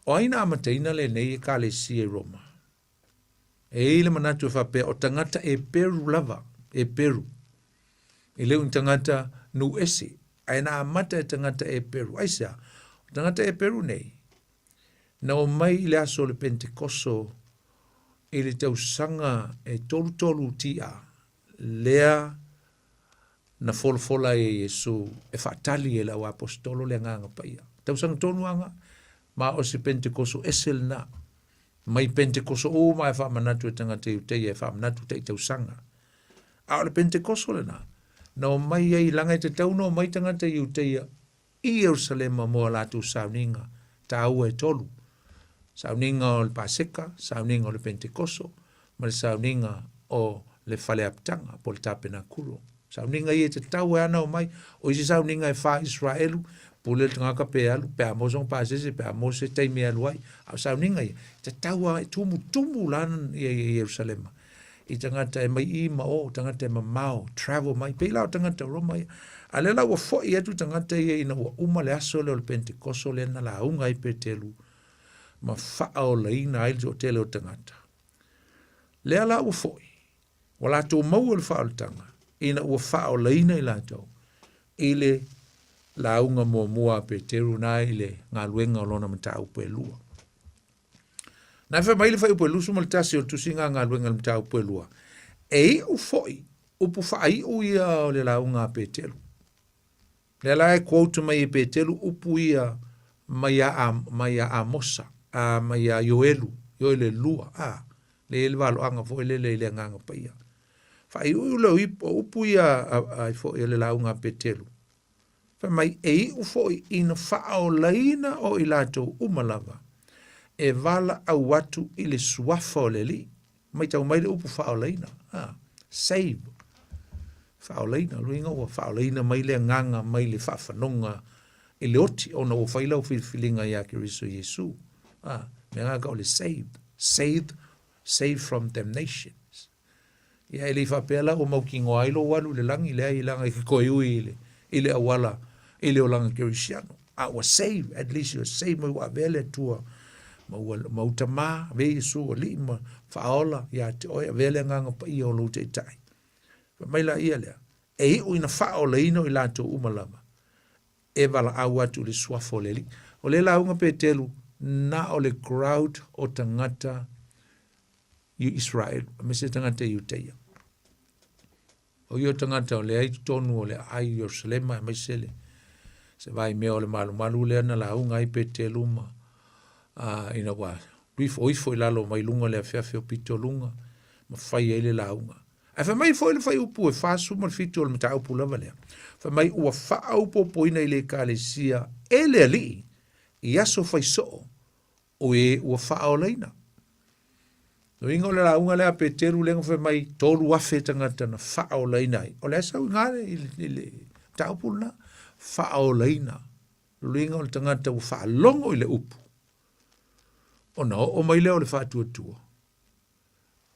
O ai na amataina lenei ekalesia i Roma? E i ai le manatu e faapea, o tagata Eperu lava, Eperu. E le o ni tagata nuu ese, ae na amata e tagata Eperu. Aisea? O tagata Eperu nei, na omai i le aso o le Pentekoso i le tausaga e 33 TA, lea na folafola ai e Iesu e faatali e le auaposetolo le Agaga Paia. Tausaga tonu aga, ma o se Pentekoso ese lena. Mai Pentekoso uma e faamanatu e tagata Iuteia e faamanatu tai tausaga. A o le Pentekoso lena, na omai ai leaga e tatau ona omai tagata Iuteia i Ierusalema mo a latou sauniga taua e tolu, sauniga o le Paseka, sauniga o le Pentekoso, ma le sauniga o le faleapitaga po o le tapenakulo. Sauniga ia e tatau ai ana omai, o isi sauniga e fa Israelu, pule le tagata pe alu, pe a maua sona pasese, pe a maua se taimi e alu ai. A o sauniga ia, e tatau a e tumutumu la ia i Ierusalema. I tagata e mai i ma o, tagata e mamao, travel mai, pei la o tagata o Roma ia. A lea la ua foi atu tagata ia ina ua uma le aso lea o le Pentekoso lea na lauga ai Peteru ma faaolaina ai le toatele o tagata. Lea la ua foi, ua latou maua le faaolataga ina ua faaolaina i latou i le lauga muamua a Peteru na i le galuega o lona mataupu e lua. Na fai mai le fuaiupu e 21 o le Tusiga a Galuega i le mataupu e 2, e iu foi upu faaiu ia o le lauga a Peteru. Lea la e quote mai e Peteru upu ia mai a, mai a Amosa, a, mai a Ioelu, Ioele 2, a, le le valoaga foi lele i le agaga paia. Faaiuiu le o upu ia a, a, foi o le lauga a Peteru. Fai mai, e iu foi ina faaolaina o i latou uma lava, e valaau atu i le suafa o le Alii. Matau mai le upu faaolaina, a, save, faaolaina, luiga ua faaolaina mai le agaga mai le faafanoga i le oti ona ua fai lau filifiliga ia Keriso Iesu. A, mea ngaka o le save, save, save from damnations. Ia e le i faapea la ua mautinoa ai lou alu i le lagi, leai, leaga e te toe ui i le, i le auala i le olaga kerisiano. A ua save, at least you are saved mai ua avea le Atua ma ua ma u tama, avea Iesu alii ma faaola ia te oe, avea le agaga paia o lou taitai. Fai mai la ia lea, e iu ina faaolaina o i latou uma lava, e valaau atu i le suafa o le Alii. O le lauga Petelu, na o le crowd o tagata i Israel, aemaise tagata Iuteia. O ia tagata o lea i totonu o le aai i Ierusalema, aemaise le se vaimea o le malumalu lea na lauga ai Petelu ma ina ua ifo ifo i lalo mai luga le afeafe o pito luga ma fai ai le lauga. Ae fai mai foi le fuaiupu e 47 o le mataupu lava lea, fai mai ua faaopoopoina i le Ekalesia e le Alii i aso fai soo o e ua faaolaina. Uiga o le lauga lea a Peteru lea na fai mai 3,000 tagata na faaolaina ai. O le a sau i i le, i le mataupu lena, faaolaina. Uiga o le tagata ua faalogo i le upu, ona oo mai lea o le faatuatua,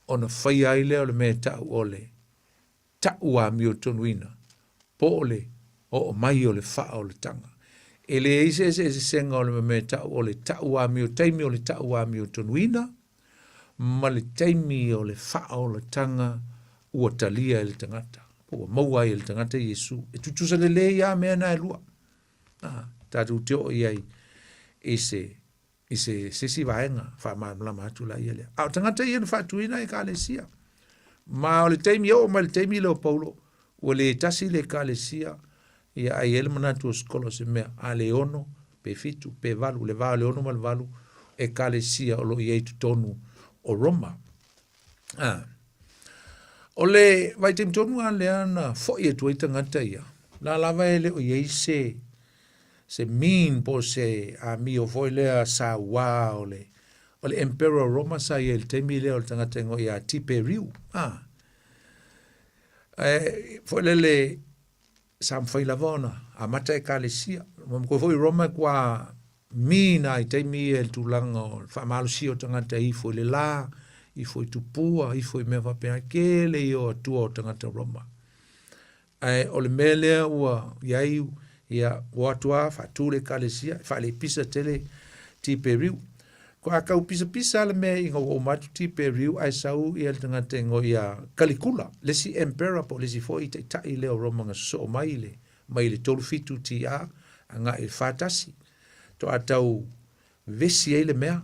ona faia ai lea o le mea e tau o le ta'u amiotonuina, po o le oo mai o le faaolataga. E leai se eseesega o le mea e ta'u o le ta'u amio taimi o le ta'u amiotonuina ma le taimi o le faaolataga ua talia e le tagata, po ua maua ai e le tagata Iesu. E tutusa lelei lava mea na e lua. A, tatou te oo i ai i se i se isi vaega faamalamalama atu la ia lea. A o tagata ia na faatuina ekalesia. Ma o le taimi e oo mai le taimi lea o Paulo, ua le tasi le ekalesia, ia ai ai le manatu o Sikolo se mea, a le ono, pe fitu, pe valu, le va o le ono ma le valu, ekalesia o lo o i ai totonu o Roma. A. O le vaitaimi tonu lava lea na foi atu ai tagata ia, la lava e le o i ai se se mean po o se amio foi lea sauā o le o le Emperor o Roma sa i ai i le taimi lea o le tagata igoa ia Tiperiu. A. E, foi lele sa mafai lava ona amata ekalesia. Ma manatua foi Roma e kua mean a i taimi ia i le tulaga o le faamalosia o tagata e ifo i le la, ifo i tupua, ifo i mea faapena, tele ia o atua o tagata Roma. Ae o le mea lea ua i ai, ia, ua atu lava faatu le ekalesia, e faalepisa tele Tiperiu. Ko a tau pisapisa le mea ina ua uma atu Tiperiu ae sau ia le tagata igoa ia Caligula, le isi emperor po o le isi foi taitai lea o Roma na sosoo mai i le mai le 37 TA agai i le 41. Toa tau vesi ai le mea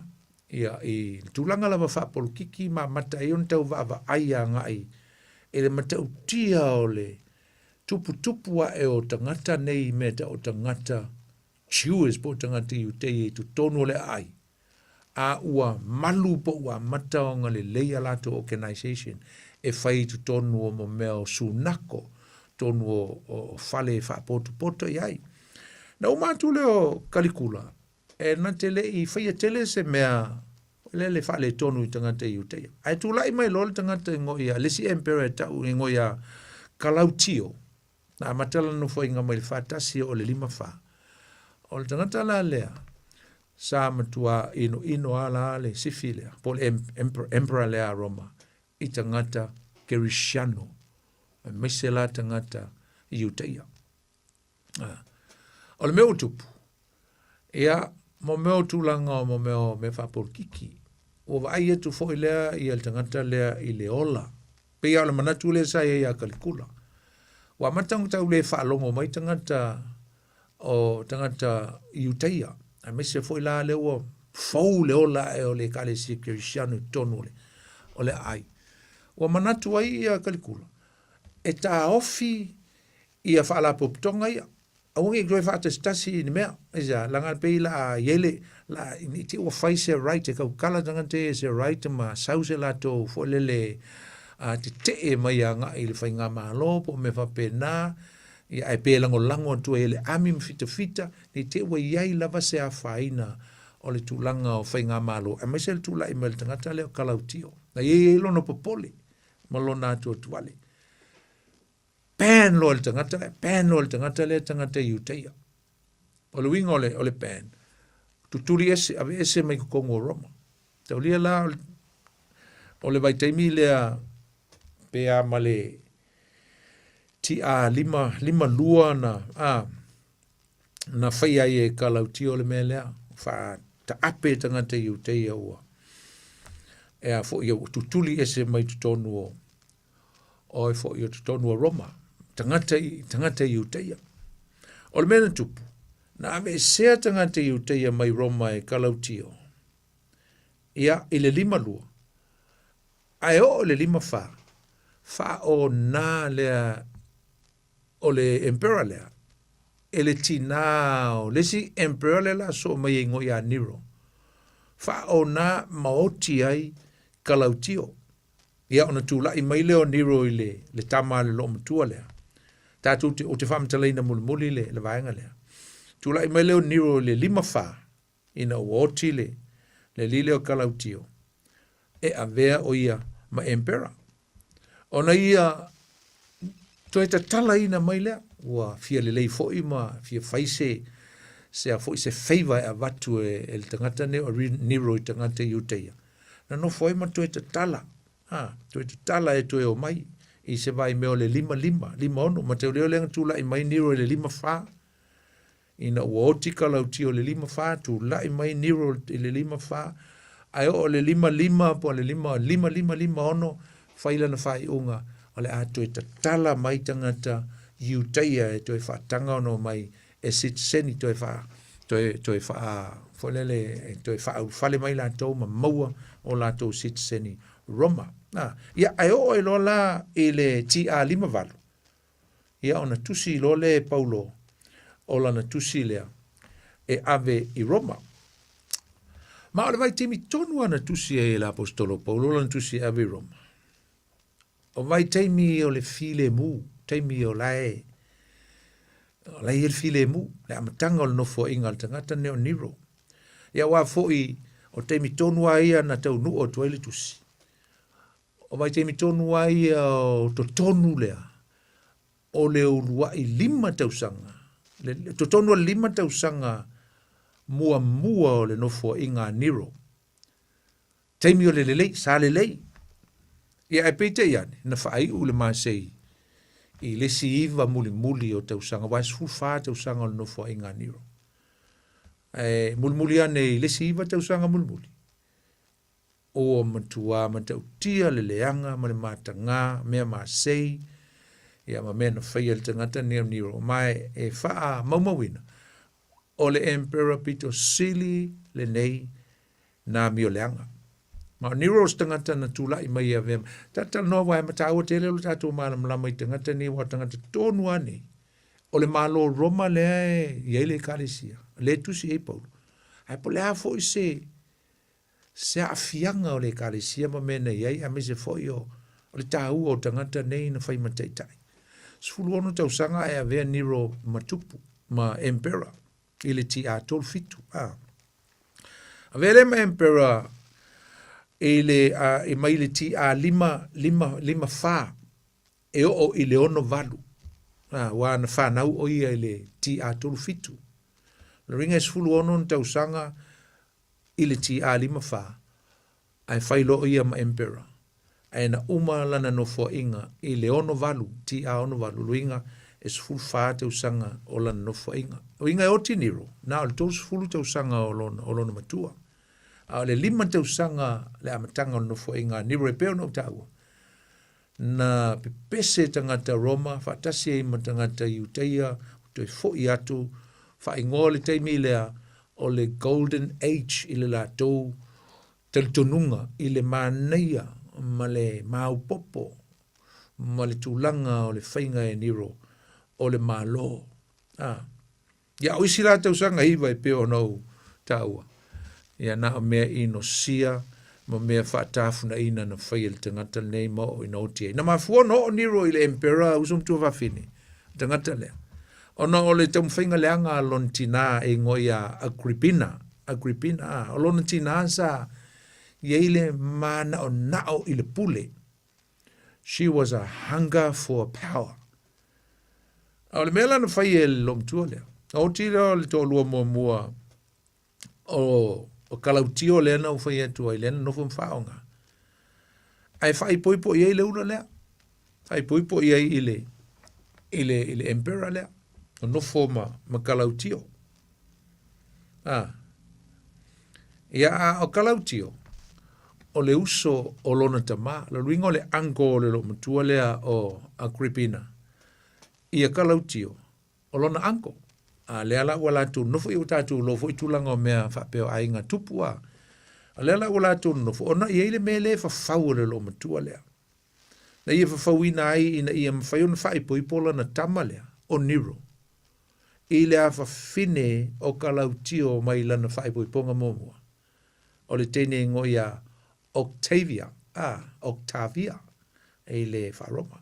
ia i le tulaga lava faapolokiki ma amata ai ona tau vaavaai agai i le matautia o le tuputupu ae o tagata nei i mea tau o tagata Jews po o tagata Iutei i totonu o le aai, a ua malu po ua amata ona lelei a latou organization e fai i totonu o mo mea o sunako, totonu o, o fale e faapotopoto i ai. Na uma atu lea o Kalikula, e na te le i faia tele se mea lele faaletonu i tagata Iutaia. Ae tulai mai loa le tagata igoa ia, le isi emperor e tau igoa ia Kalautio, na amata lana nofoaiga mai le 41 o le 54. O le tagata la lea, sa matua inoino a la le sifi lea, po le emperor lea a Roma, i tagata Kerisiano, aemaise la tagata Iutaia. O le mea ua tupu, ia, mo mea o tulaga o mo mea o mea faapolokiki, ua vaai atu foi lea ia le tagata lea i le ola. Pei lava o le manatu lea sa i ai ia Kalikula. Ua amata ona tau le faalogo mai tagata o tagata Iutaia, aemaise foi la lea ua fou le ola ae o le Ekalesia Kerisiano i totonu o le, o le aai. Ua manatu ai ia Kalikula, e taofi ia faalapotopotoga ia, aua ne i toe faatasitasi i ni mea. Aisea? Leaga e pei o le a i ai le, la, ne i te i ua fai se right e tautala tagata ia i se right ma sau se latou foi lele a tetee mai agai i le faigamalo po o mea faapena, ia ae pe lagolago atu ai e le ami ma fitafita, ne i te i ua i ai lava se afaina o le tulaga o faigamalo, aemaise le tulai mai o le tagata lea o Kalautio. Na i ai lona popole ma lona atuatuale. Ban loa le tagata lea, ban loa le tagata lea, tagata Iutaia. O le uiga o le, o le ban, tutuli ese, ave ese mai totonu o Roma. Taulia la o le, o le vaitaimi lea pe a ma le TA 5, 52 na, a, na faia ai e Kalautio le mea lea, faataape tagata Iutaia ua, e a foi ua tutuli ese mai totonu o, o foi o totonu o Roma, tagata i tagata Iutaia. O le mea na tupu, na aveesea tagata Iutaia mai Roma e Kalautio, ia, i le 52, ae oo i le 54, faaona lea o le emperor lea, e le tinā o le isi emperor lea la soo mai e igoa ia Nero, faaona ma oti ai Kalautio. Ia ona tulai mai lea o Nero i le, le tama a le loomatua lea. Tatou te, ou te faamatalaina mulimuli le, le vaega lea. Tulai mai lea o Nero i le 54, ina ua oti le, le alii lea o Kalautio, e avea o ia ma emperor. Ona ia toe tatalaina mai lea, ua fia lelei foi ma fia fai se, se a foi se favour e avatu e, e le tagata nei o Nero i tagata Iutaia. Na nofo ai ma toe tatala, a, toe tatala e toe omai i se vaimea o le 55, 56, ma te leo lea na tulai mai Nero i le 54, ina ua oti Kalautia o le 54, tulai mai Nero i le 54, ae oo i le 55 po o le 5, 55, 56, fai lana faaiuga o le a toe tatala mai tagata Iutaia e toe faataga ona omai e sitiseni toe faa toe toe faa foi lele e toe faaulufale mai latou ma maua o latou sitiseni Roma. Ah, ia ae oo ai loa la i le TA 58, ia ona tusi loa lea e Paulo o lana tusi lea e ave i Roma. Ma o le vaitaimi tonu ana tusi ai e le Aposetolo Paulo lana tusi e ave i Roma. O vaitaimi o le filemu, taimi o lae o lae i le filemu, le amataga o le nofoaiga a le tagata nei o Nero. Ia aua foi o taimi tonu lava ia na taunuu atu ai le tusi. O vaitaimi tonu lava ia o totonu lea o le uluai 5 tausaga, le, totonu o le 5 tausaga muamua o le nofoaiga a Nero. Taimi o le lelei, sa lelei. Ia ae peitai ane, na faaiu le masei i le isi iva mulimuli o tausaga, aua e 14 tausaga o le nofoaiga a Nero. Ae mulimuli ane i le isi iva tausaga mulimuli, ua matuā matautia le leaga ma le matagā, mea masei, ia ma mea na faia e le tagata nei o Nero. Ma e faamaumauina, o le emperor pito sili lenei na amio leaga. Ma o Nero o se tagata na tulai mai e avea. Talanoa aua e mataua tele lo tatou malamalama i tagata nei, aua o tagata tonu lava nei. O le Malo Roma lea e i ai le Ekalesia, lea e tusi ai Paulo. Ae po o le a foi se se aafiaga o le Ekalesia ma mea na i ai, aemaise foi o, o le taua o tagata nei na fai ma taitai. 16 tausaga ae avea Nero ma tupu, ma emperor i le TA 37. A. Avea lea ma emperor i le, a, i mai le TA 5, 5, 5 4 e oo i le 68. A, aua na fanau o ia i le TA 37. Lona uiga e 16 ona tausaga i le TA 54, ae fai loa o ia ma Emperor. Ae na uma lana nofoaiga i le 68, TA 68, o luiga e 14 tausaga o lana nofoaiga. O uiga e oti Nero, na o le 30 tausaga o lona, o lona matua. A o le 5 tausaga le amataga o le nofoaiga a Nero e pei ona ou taua, na pepese tagata Roma faatasi ai ma tagata Iutaia, toe foi atu, faaigoa le taimi lea. o le Golden Age i le latou talitonuga i le manaia ma le maopoopo ma le tulaga o le faiga e Nero o le Malo. A. Ia, o isi la tausaga hiva e pei ona ou taua, ia na o mea inosia ma mea faatafunaina na faia e le tagata lenei ma oo ina oti ai. Na mafua ona oo Nero i le emperor uso matua fafine, tagata lea. Ona o le taumafaiga leaga a lona tinā e igoa ia Agrippina, Agrippina, a, o lona tinā sa i ai le mānaʻonaʻo i le pule. She was a hunger for power. A o le mea la na fai e le loomatua lea, na oti lea o le toalua muamua o, o Kalautio lea na ou fai atu ai, lea na nofo ma faaaoga. Ae faaipoipo i ai le ula lea. Faaipoipo i ai i le, i le, i le emperor lea. O nofo ma, ma Kalautio. A. Ia, a o Kalautio, o le uso o lona tamā. Lo luiga o le uncle o le loomatua lea o Agrippina. Ia Kalautio, o lona uncle. A lea la ua latou nofo, ia ua tatou iloa foi tulaga o mea faapea o aiga tupu a. A lea la ua latou nofo, ona e i ai le mea lea e fafau e le loomatua lea. Na ia fafauina ai ina ia mafai ona faaipoipo lana tama lea, o Nero, i le afafine o Kalautio mai lana faaipoipoga muamua. O le teine igoa ia Octavia, a, Octavia, i le faa-Roma.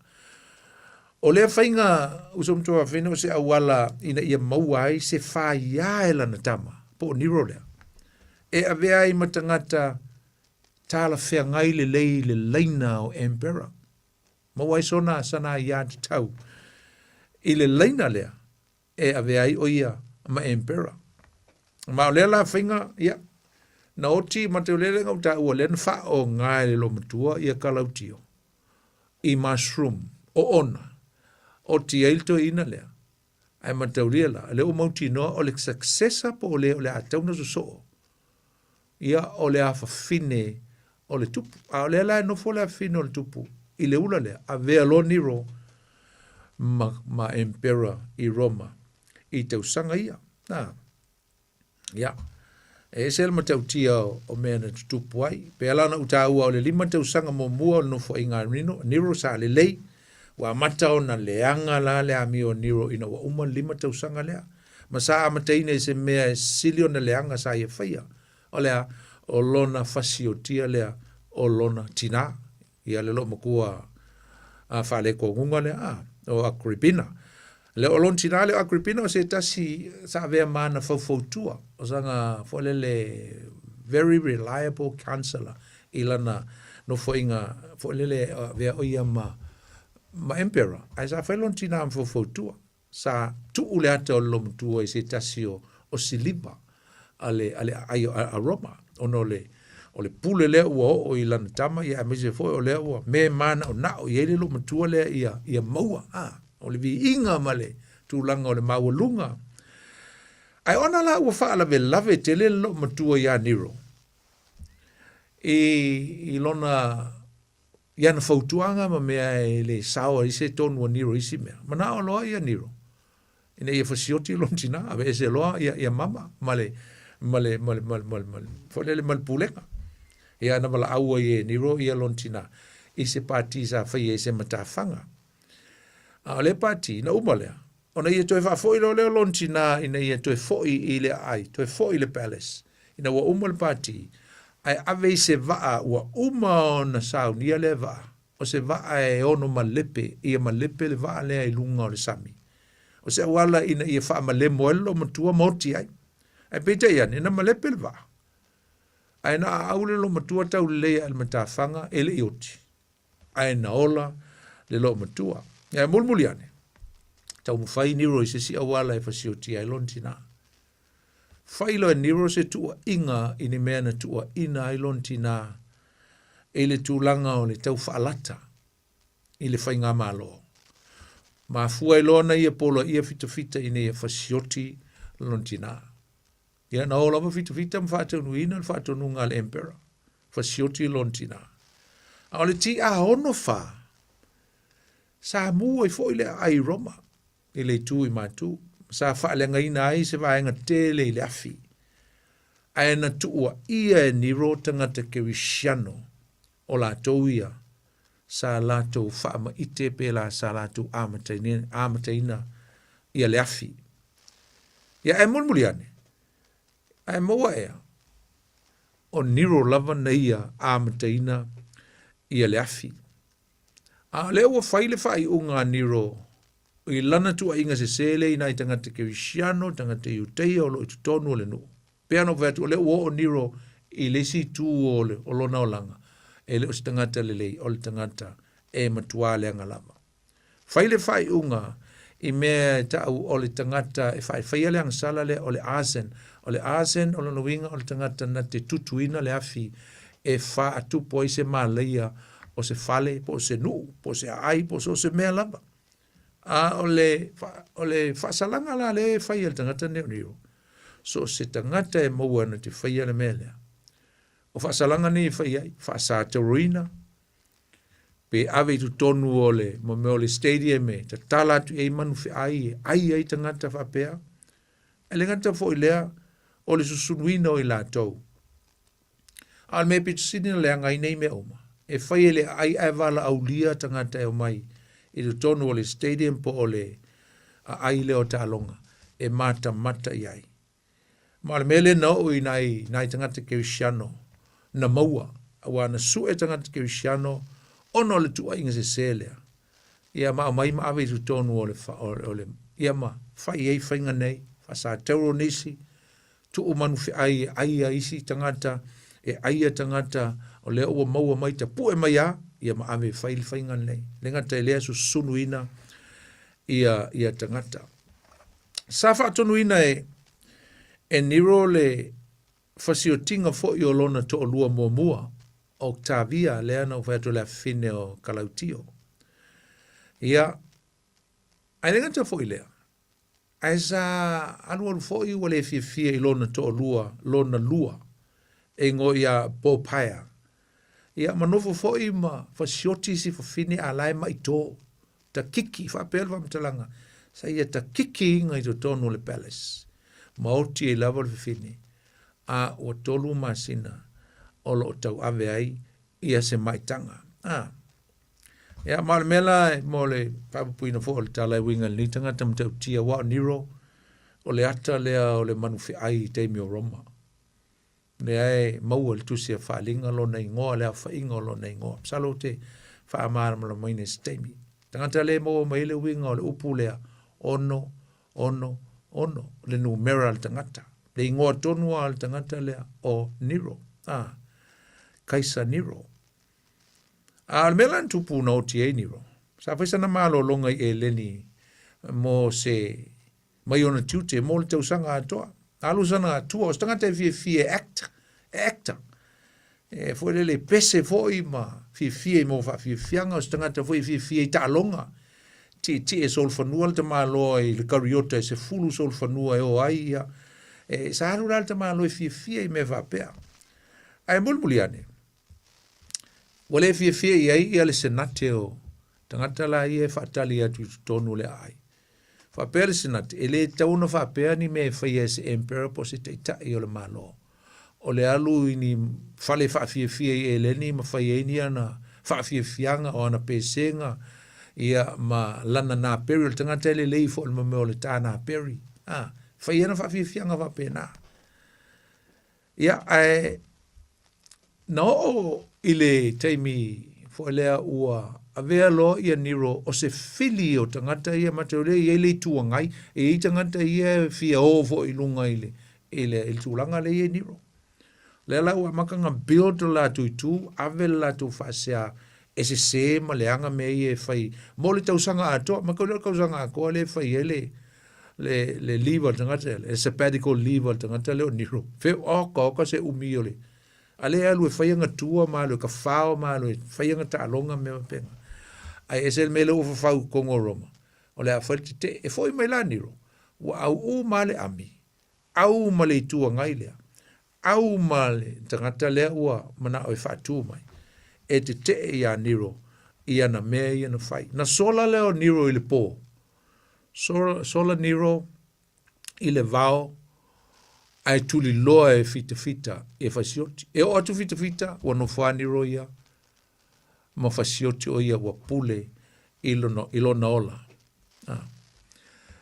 O lea faiga uso matua fafine o se auala ina ia maua ai se faia e lana tama, po o Nero lea, e avea ai ma tagata talafeagai lelei i le laina o Emperor. Maua ai sona sana aiā tatau i le laina lea e avea ai ʻo ia ma Emperor. Ma o lea la faiga, ia, na oti ma te lele na taua lea na faaaoga e le loomatua ia Kalautio i mushroom oona. Oti ai le toeaina lea. Ae mataulia la, lea ua mautinoa o le successor po o le o le a tau na sosoo ia o le afafine o le tupu. A o lea la e nofo le afafine o le tupu i le ula lea, avea loa Nero ma, ma emperor i Roma i tausaga ia. Na, ia, e ese le matautia o, o mea na tutupu ai. Pea la na ou taua o le lima tausaga muamua o le nofoaiga a Nero, Nero sa lelei, ua amata ona leaga la le amio o Nero ina ua uma le lima tausaga lea. Ma sa amataina i se mea e sili ona leaga sa ia faia, o le a? O lona fasiotia lea o lona tinā, ia le loomatua a faaletonuga lea, a, o Agrippina. Le o lona tinā lea o Agrippina o se tasi sa avea ma ana faufautua, o sana foi lele very reliable counselor i lana nofoaiga foi lele avea o ia ma ma emperor, ae sa fai lona tinā ma faufautua. Sa tuu le ata o le loomatua i se tasi o, o siliva a le, a le aai a, a Roma, ona o le, o le pule lea ua oo i lana tama, ia aemaise foi o lea ua me manaonao i ai le loomatua lea ia, ia maua, a, o le viiga ma le tulaga o le maualuga. Ae ona la ua faalavelave tele le loomatua iā Nero, i, i lona i ana fautuaga ma mea e le sao ai se tonu a Nero i isi mea. Manao loa ia Nero ina ia fasioti lona tina, aveese loa ia, ia mama ma le, ma le, ma le, ma le, ma le, ma le, foi lele ma le pulega. Ia na valaau ai e Nero ia lona tina i se pati sa faia i se matafaga. A o le pati, na uma lea, ona ia toe faafoi loa lea o lona tinā ina ia toe foi i le aai, toe foi i le palace, ina ua uma le pati, ae ave i se vaa ua uma ona saunia lea vaa, o se vaa e ono malepe, ia malepe le vaa lea i luga o le sami. O se auala ina ia faamalemo ai le loomatua ma oti ai. Ae peitai ane, na malepe le vaa, ae na aau le loomatua taulelei ae le matafaga e le i oti. ae na ola le loomatua. Ae mulimuli ane, taumafai Nero i se isi auala e fasiotia ai lona tinā. Fai loa e Nero se tuuaiga i ni mea na tuuaina ai lona tinā i le tulaga o le tau faalata i le faigamalo. Mafua ai loa ona ia poloaia fitafita ina ia fasioti lona tinā. Ia, na o lava fitafita ma faataunuuina le faatonuga a le emperor, fasioti lona tinā. A o le TA64, sa mu ai foi le aai i Roma i le itu i Matu, sa faaleagaina ai se vaega tele i le afi. Ae na tuuaia e Nero tagata Kerisiano, o latou ia, sa latou faamaite pe la sa latou amataina ia le afi. Ia ae mulimuli ane, ae maua ea, o Nero lava na ia amataina ia le afi. A o lea ua fai le faaiuga a Nero i lana tuuaiga sese lea i nai tagata Kerisiano, tagata Iutaia o lo o i totonu o le nuu. Pei ona ou fai atu, o lea ua oo Nero i le isi itu o, le, o lona olaga, e le o se tagata lelei, o le tagata e matuā leaga lava. Fai le faaiuga i mea e ta'u o le tagata e faia le agasala lea o le arson. O le arson o lona uiga o le tagata na te tutuina le afi e faatupu ai se malaia o se fale po o se nuu po o se aai po o so o se mea lava. A o le, o le faasalaga la lea e fai e le tagata lenei o Nero, so o se tagata e maua na te faia le mea lea, o faasalaga nei e fai ai, faasatauroina, pe ave i totonu o le mo mea o le stadium e tatala atu i ai manu feai e ai ai tagata faapea. E le gata foi lea o le susunuina o i latou. A o le mea pito sili ona leaga ai nei mea uma, e fai e le aai ae valaaulia tagata e omai i totonu o le stadium po o le aai lea o taaloga e matamata i ai. Ma o le mea lea na oo i nai, nai tagata Kerisiano na maua, aua na sue tagata Kerisiano ona o le tuuaiga sese lea. Ia ma aumai ma ave i totonu o le, o le, ia ma fai ai faiga nei, faasatauro nisi, tuu manu feai e ai a isi tagata, e ai a tagata, o lea ua maua mai tapue mai a, ia ma ave e fai le faiga lenei. Le gata i lea susunuina ia, ia tagata. Sa faatonuina e, e Nero le fasiotiga foi o lona toalua muamua, o Octavia, lea na ou fai atu le afafine o Kalautio. Ia, ae le gata foi lea, ae sa alualu foi ua le fiafia i lona toalua, lona lua, e igoa ia Poppaea. Ia, ma nofo foi ma fasioti si fafine a la e maitō. Takiki, faapea le faamatalaga, sa ia takikiina i totonu o le palace, ma oti ai lava le fafine, a ua tolu masina o lo o tauave ai ia se maitaga. A. Ia, ma o le mea la mo le faapupuina foi o le tala e uiga i lenei tagata matautia, aua o Nero, o le ata lea o le manufeai i taimi o Roma. Lea e maua i le tusi a Faaaliga lona igoa, le aofaiga o lona igoa. Masalo ou te faamalamalamaina i se taimi. Tagata le maua mai ai le uiga o le upu lea, ono, ono, ono, le numera a le tagata. Le igoa tonu lava o le tagata lea, o Nero. Ah, Kaisa Nero. A o le mea la na tupu na oti ai Nero, sa fai sana malologa i Eleni mo se mai ona tiute mo le tausaga atoa. Alu sana atua, o se tagata e fiafia e act, e actor. E foi lele pese foi ma fiafia i mo faafiafiaga, o se tagata foi e fiafia i taaloga. Tietie solofanua le tamaloa i le kariota e sefulu solofanua e o ai ia. E, sa alu la le tamaloa e fiafia i mea faapea. Ae mulimuli ane, ua le fiafia i ai ia le senate o tagata la ia e faatali atu i totonu o le aai. Faapea le Senate, e le tatau ona faapea ni mea e faia e se Emperor po o se Taitai o le Malo. O le alu i ni fale faafiafia i Eleni ma fai ai ni ana faafiafiaga o ana pesega, ia, ma lana naperi, o le tagata e lelei foi i le mea o le ta naperi, a, fai ana faafiafiaga faapena. Ia, ae na oo i le taimi foi lea ua avea loa ia Nero o se fili o tagata ia matau lea e i ai le Itu Agai, e i ai tagata ia e fia o foi i luga i le, i le, i le tulaga lea e i ai Nero. Lea la ua amata ona build le latou itu, ave le latou faasea e sese ma leaga mea ia e fai mo le tausaga atoa. Matau lea o le tausaga atoa lea e fai ai le, le, le leave a le tagata lea, le sabbatical leave a le tagata lea o Nero. Fe, oka, oka se umi o le, a lea alu e fai ana tua ma alu e kafao ma alu e fai ana taaloga mea faapena. Ae ese le mea lea ua fafau i totonu o Roma, o le a fai le tetee. E foi mai la Nero, ua auū ma le ami, au ma le Itu Agai lea, au ma le tagata lea ua manao e faatu mai, e tetee iā Nero i ana mea ia na fai. Na sola lea o Nero i le pō, Sola, sola Nero i le vao, Ae tuliloa e fitafita ia fasioti. E oo atu fitafita, ua nofo lava Nero ia ma fasioti o ia ua pule i lona, i lona ola. Ah.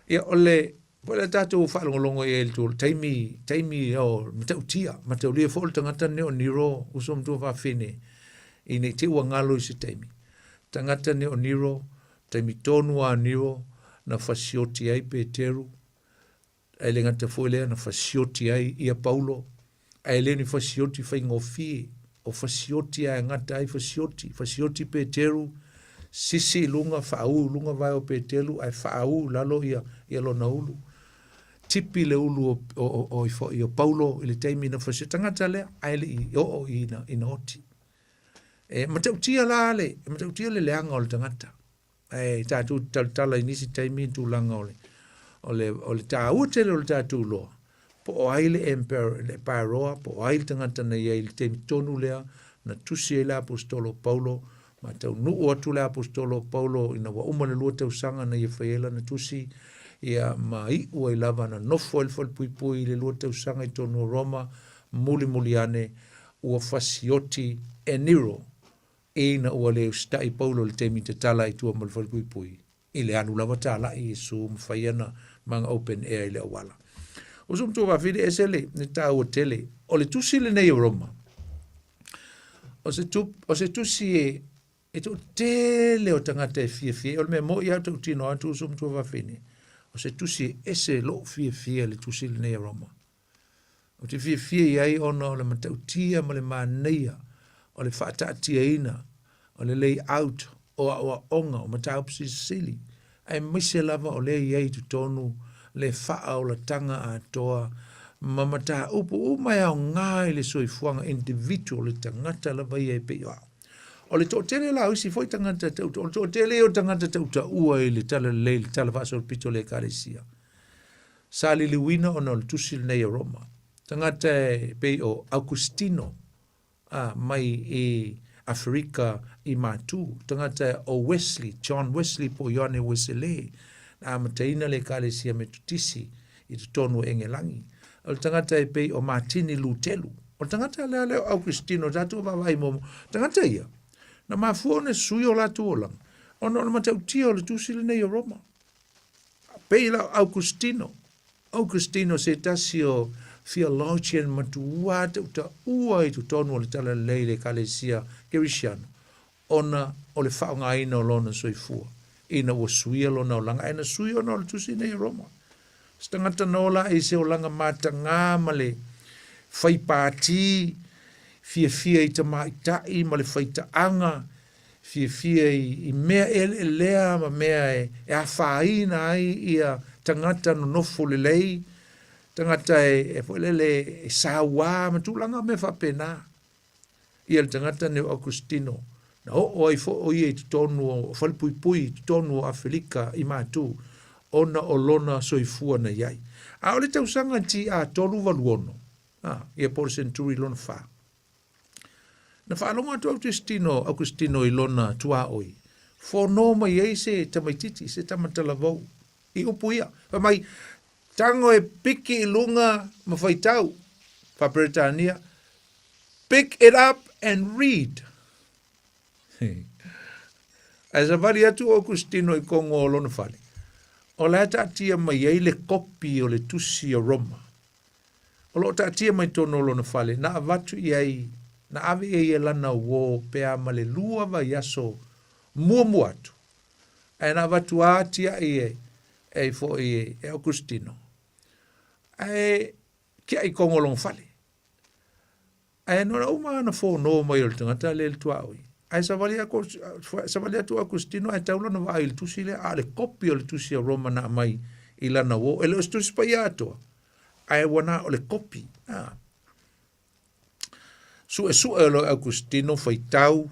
Ia, o le, foi le tatou faalogologo i ai i le taimi, taimi o matautia, mataulia foi o le tagata lenei o Nero, uso matua fafine, ina i te i ua galo i se taimi. Tagata lenei o Nero, taimi tonu a Nero, na fasioti ai Peteru, Ae le gata foi lea na fasioti ai ia Paulo, ae le ni fasioti faigofie, o fasioti a e gata ai fasioti, fasioti Peteru, sisi i luga, faaū i luga vae o Peteru, ae faaū i lalo ia, ia lona ulu. Tipi le ulu o, o, o, o, o, o Paulo i le taimi na fasioti, tagata lea, ae le i oo ina, ina oti. E matautia la le, e matautia le leaga o le tagata. Ae tatou te talatala i nisi taimi i tulaga o le, o le, o le tāua tele o le tatou loa, po o ai le emperor, le paeroa, po o ai le tagata na i ai i le taimi tonu lea na tusi ai le aposetolo o Paulo, ma taunuu atu le aposetolo o Paulo ina ua uma le lua tausaga na ia fai ai lana tusi, ia ma iu ai lava na nofo ai le falepuipui i le lua tausaga i totonu o Roma, mulimuli ane ua fasioti e Nero Ina ua le usitai Paulo i le taimi tatala i tua ma le falepuipui, i le alu lava talai Iesu ma fai ana maga open air i le auala. Uso matua fafine ese le, le taua tele. O le tusi lenei o Roma, o se, tu, o se tusi e, e toatele o tagata e fiafia. O le mea moi au tautino atu uso matua fafine, o se tusi e ese lou fiafia le tusi lenei o Roma. Ou te fiafia i ai ona o le matautia ma le manaia o le faataatiaina o le layout o aoaoga o mataupu silisili, aemaise lava o lea i ai i totonu le faaolataga atoa ma mataupu uma e aoga i le soifuaga individual le tagata lava ia e pei o au. O le toatele la o isi foi tagata tau, o le toatele ia o tagata tautaua i le talalelei, i le tala faasolopito o le Ekalesia. Sa liliuina ona o le tusi lenei a Roma. Tagata e pei o Augustino a, mai i Aferika i Matu, tagata o Wesley, John Wesley po o Ioane Uesele, na amataina le Ekalesia Metotisi i totonu o Engelangi. O le tagata e pei o Matini Lutelu. O le tagata lea lea o Augustino, tatou vaavaai muamua. Tagata ia, na mafua ona sui o latou olaga, ona o le matautia o le tusi lenei o Roma. Pei la o Augustino, Augustino se tasi o theologian matua tautaua i totonu o le Talalelei i le Ekalesia Kerisiano, ona o le faaaogaina o lona soifua ina ua suia lona olaga, ae na sui ona o le tusi nei a Roma. Se tagata na ola ai i se olaga matagā ma le fai pātī, fiafia i tamaitai ma le faitaaga, fiafia i, i mea eleelea ma mea e, e afaina ai ia tagata nonofo lelei, tagata e, e foi lele e sauā ma tulaga mea faapena. Ia le tagata nei o Augustino, na oo ai foi o ia i totonu o falepuipui i totonu o Afelika i Matu, ona o lona soifua na i ai. A o le tausaga TA 386, a, ia po o le century lona fa, Na faalogo atu Augustino, Augustino i lona tuaoi, fono mai ai se tamaititi, se tamatalavou, i upu ia. Fai mai, tango e piki i lunga ma faitau, Faa-Peretania, pick it up and read. Ae savali atu o Augustino i kongo o lona fale, o la e taatia mai ai le kopi o le tusi o Roma. O lo o taatia mai totonu o lona fale, na avatu i ai, na ave i ai e lana uō pe a ma le lua vaiaso muamua atu. Ae na avatu a tiai e, e foi e, e Augustino. Ae tiai kongo o lona fale. Ae nona uma ana fono mai o le tagata lea i le tuaoi. Ae savali aku, savali atu Augustino ae tau lona vaai i le tusi lea, a o le kopi o le tusi a Roma na aumai i lana uō. E le o se tusi paia atoa, ae ua na o le kopi. A. Suesue loa e Augustino faitau,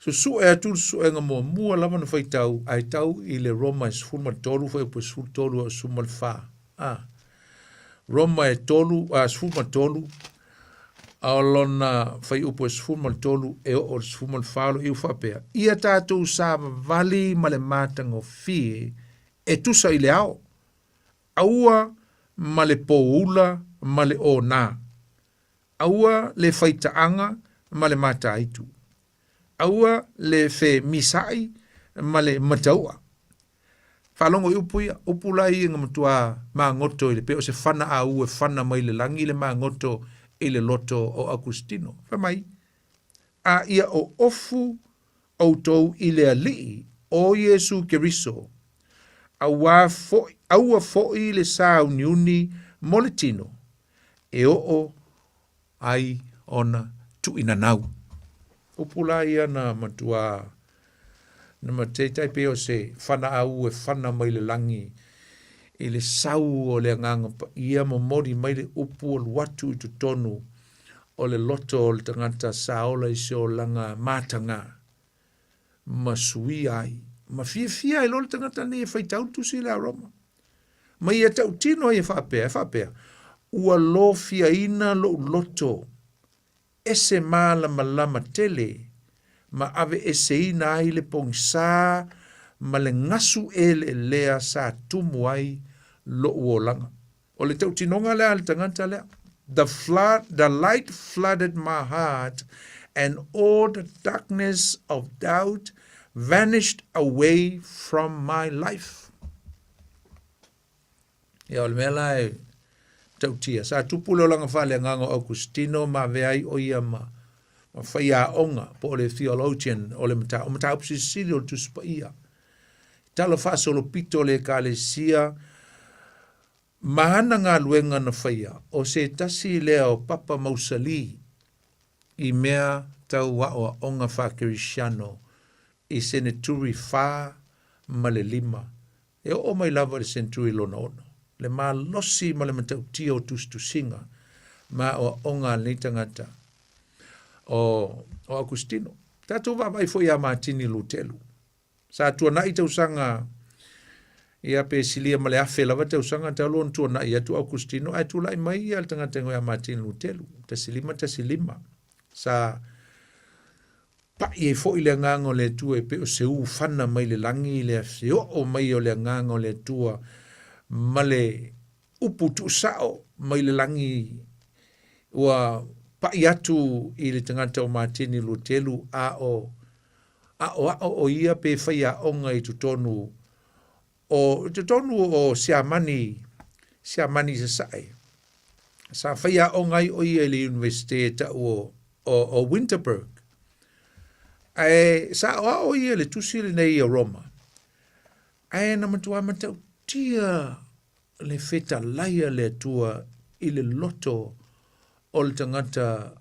susue atu le suesuega muamua lava na faitau, ae tau i le Roma e 13, fuaiupu e 13 e oo i le 14. A. Roma e 3, a, 13, a o lona fuaiupu e 13 e oo i le 14, o lo o iu faapea, Ia tatou savavali ma le matagofie e tusa i le ao, aua ma le poula ma le onā. Aua le faitaaga ma le mataitu. Aua le femisaʻi ma le mataua. Faalogo i upu ia, upu la ia na matua magoto i le pei o se fana āu e fana mai le lagi le magoto i le loto o Augustino. Fai mai, a ia oofu outou i le Alii o Iesu Keriso, auā foʻi, aua foʻi le sauniuni mo le tino, e oo ai ona tuuinanau. Upu la ia na matua na mateitai pei o se fana au e fana mai le lagi i le sau o le agaga paia momoli mai le upu alu atu i totonu o le loto o le tagata sa ola i se olaga mataga ma suia ai ma fiafia ai loa le tagata nei e faitau le tusi lea a Roma. Ma ia tautino ai e faapea, e faapea, ua lofiaina lou loto e se malamalama tele ma aveeseina ai le pogisā ma le gasu eleelea sa tumu ai lou olaga. O le tautinoga lea a le tagata lea. The flood, the light flooded my heart and all the darkness of doubt vanished away from my life. Ia, o le mea la e tautia. Sa tupu le olaga faaleagaga o Augustino ma avea ai o ia ma, ma faiaoga po o le theologian o le mata, o mataupu silisili o le Tusi Paia. Tala faasolopito o le Ekalesia ma ana galuega na faia, o se tasi lea o papa mausali i mea tau aoaoga faakerisiano i seneturi 4 ma le 5, e oo mai lava i le seneturi lona 6. Le malosi ma le matautia o tusitusiga ma aoaoga a lenei tagata o, o Augustino. Tatou vaavaai foi ia Matini Lutelu. Sa tuanai tausaga ia pe silia ma le 1000 lava tausaga talu ona tuanai atu Augustino ae tulai mai ia le tagata igoa ia Martin Lutelu 1515 sa pai ai foi le agaga o le Atua e pei o se ū fana mai le lagi le feoo mai o le agaga o le Atua ma le upu tuusao mai le lagi ua pai atu i le tagata o Matini Lutelu a o aʻoaʻo ʻo ia pe faiaoga i totonu o i totonu o Siamani, Siamani i Sasaʻe. Sa faiaoga ai ʻo ia i le Universite e taʻu o, o, o Winterberg. Ae sa aʻoaʻo ia i le tusi lenei o Roma. Ae na matua matautia le fetalai a le Atua i le loto o le tagata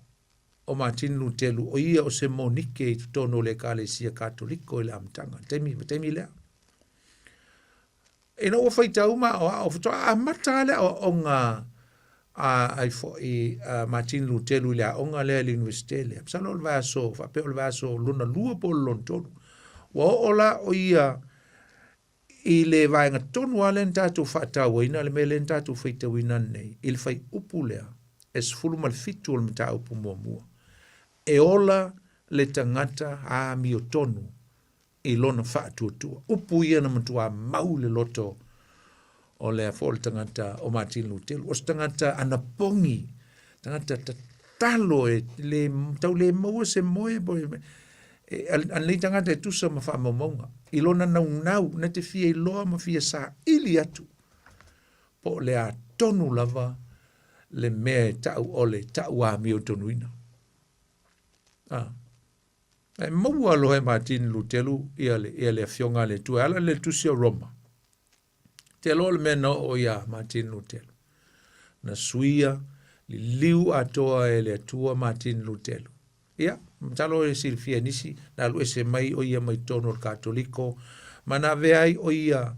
o Martin Lutelu, o ia o se monike i totonu o le Ekalesia Katoliko i le amataga, taimi, taimi lea. Ina ua faitau ma aoao, faatoa amata le aoaoga a ai foi a Martin Lutelu i le aoga lea i le Universite lea. Masalo o le vaiaso, faapea o le vaiaso lona lua po o le lona tolu. Ua oo la o ia i le vaega tonu lava lea na tatou faatauaina, le mea lea na tatou faitauina nei, i le fuaiupu lea e 17 o le mataupu muamua, e ola le tagata amiotonu i lona faatuatua. Upu ia na matua mau i le loto o lea foi o le tagata o Martin Lutelu. O se tagata anapogi, tagata tatalo e le, tau le maua se moe, E, a lenei tagata e tusa ma faamaumauga, i lona naunau na te fia iloa ma fia saili atu, po o le a tonu lava le mea e ta'u o le ta'u amiotonuina. Ah. E maua loa e Martin Lutelu ia le, ia le afioga a le Atua e ala i le tusi o Roma. Te loa le mea na oo iā Martin Lutelu. Na suia liliu atoa e le Atua Martin Lutelu. Ia, masalo e silafia e nisi, na alu ese mai o ia mai totonu o le Katoliko, ma na avea ai o ia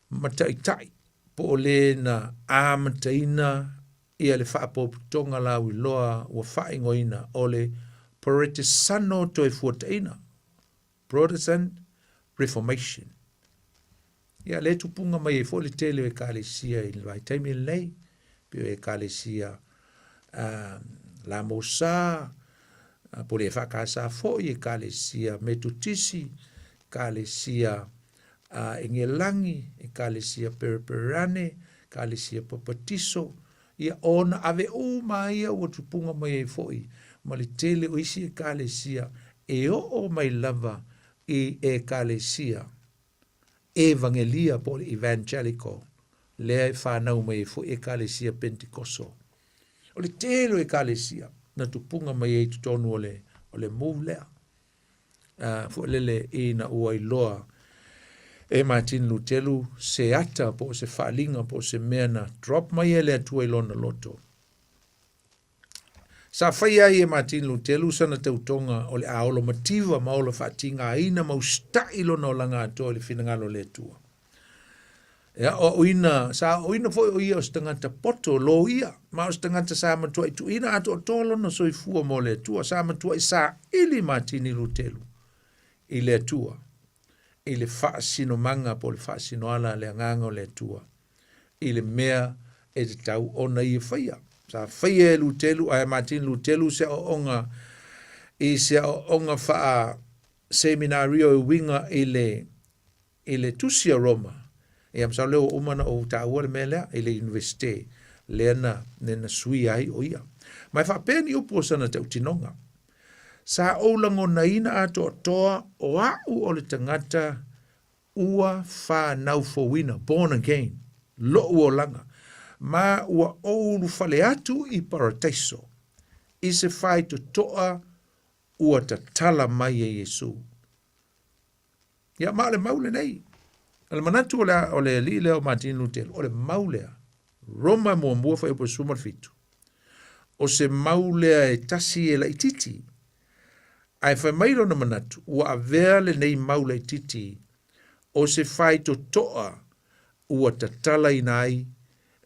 ma taitai po o le na amataina ia le faapopotoga lauiloa ua faaigoaina o le Poretesano Toefuataina, Protestant Reformation. Ia, lea e tupuga mai ai foi le tele o ekalesia i le vaitaimi lenei, pei o ekalesia uh, Lamosa, po o le EFKS foi, ekalesia Metotisi, ekalesia uh, Engelagi, ekalesia Pereperane, Ekalesia Papatiso, ia ona ave uma ia ua tupuga mai ai foi ma le tele o isi Ekalesia e oo mai lava i Ekalesia Evagelia po o le Evangelical, lea e fanau mai ai foi Ekalesia Pentekoso. O le tele o Ekalesia na tupuga mai ai i totonu o le, o le move lea. Foi lele ina ua iloa e Matini Lutelu se ata po o se faaliga po o se mea na drop mai e le Atua i lona loto. Sa faia ai e Matini Lutelu sana tautoga o le a ola mativa ma ola faatigaina ma usitai lona olaga atoa i le finagalo o le Atua. E aoaoina, sa aoaoina foi o ia o se tagata poto loia, ma o se tagata sa matuai tuuina atoatoa lona soifua mo le Atua, sa matuai saili Matini Lutelu i le Atua, i le faasinomaga po o le faasinoala a le Agaga o le Atua, i le mea e tatau ona ia faia. Sa faia e Lutelu, ae Matini Lutelu se aoaoga i se aoaoga faa seminario e uiga i le i le tusi a Roma, ia masalo lea ua uma ona ou taua le mea lea i le Universite, lea na, lea na suia ai o ia. Ma e faapea ni upu o sana tautinoga, Sa ou lagonaina atoatoa o a'u o le tagata ua fanau fouina, born again, lo'u olaga, ma ua ou ulufale atu i Parataiso, i se faitotoa ua tatala mai e Iesu. Ia, ma o le mau lenei. O le manatu o le, o le alii lea o Martin Lutero, o le mau lea, Roma muamua fuaiupu e 17. O se mau lea e tasi e laititi. Ae fai mai lona manatu, ua avea lenei mau laititi o se faitotoa ua tatalaina ai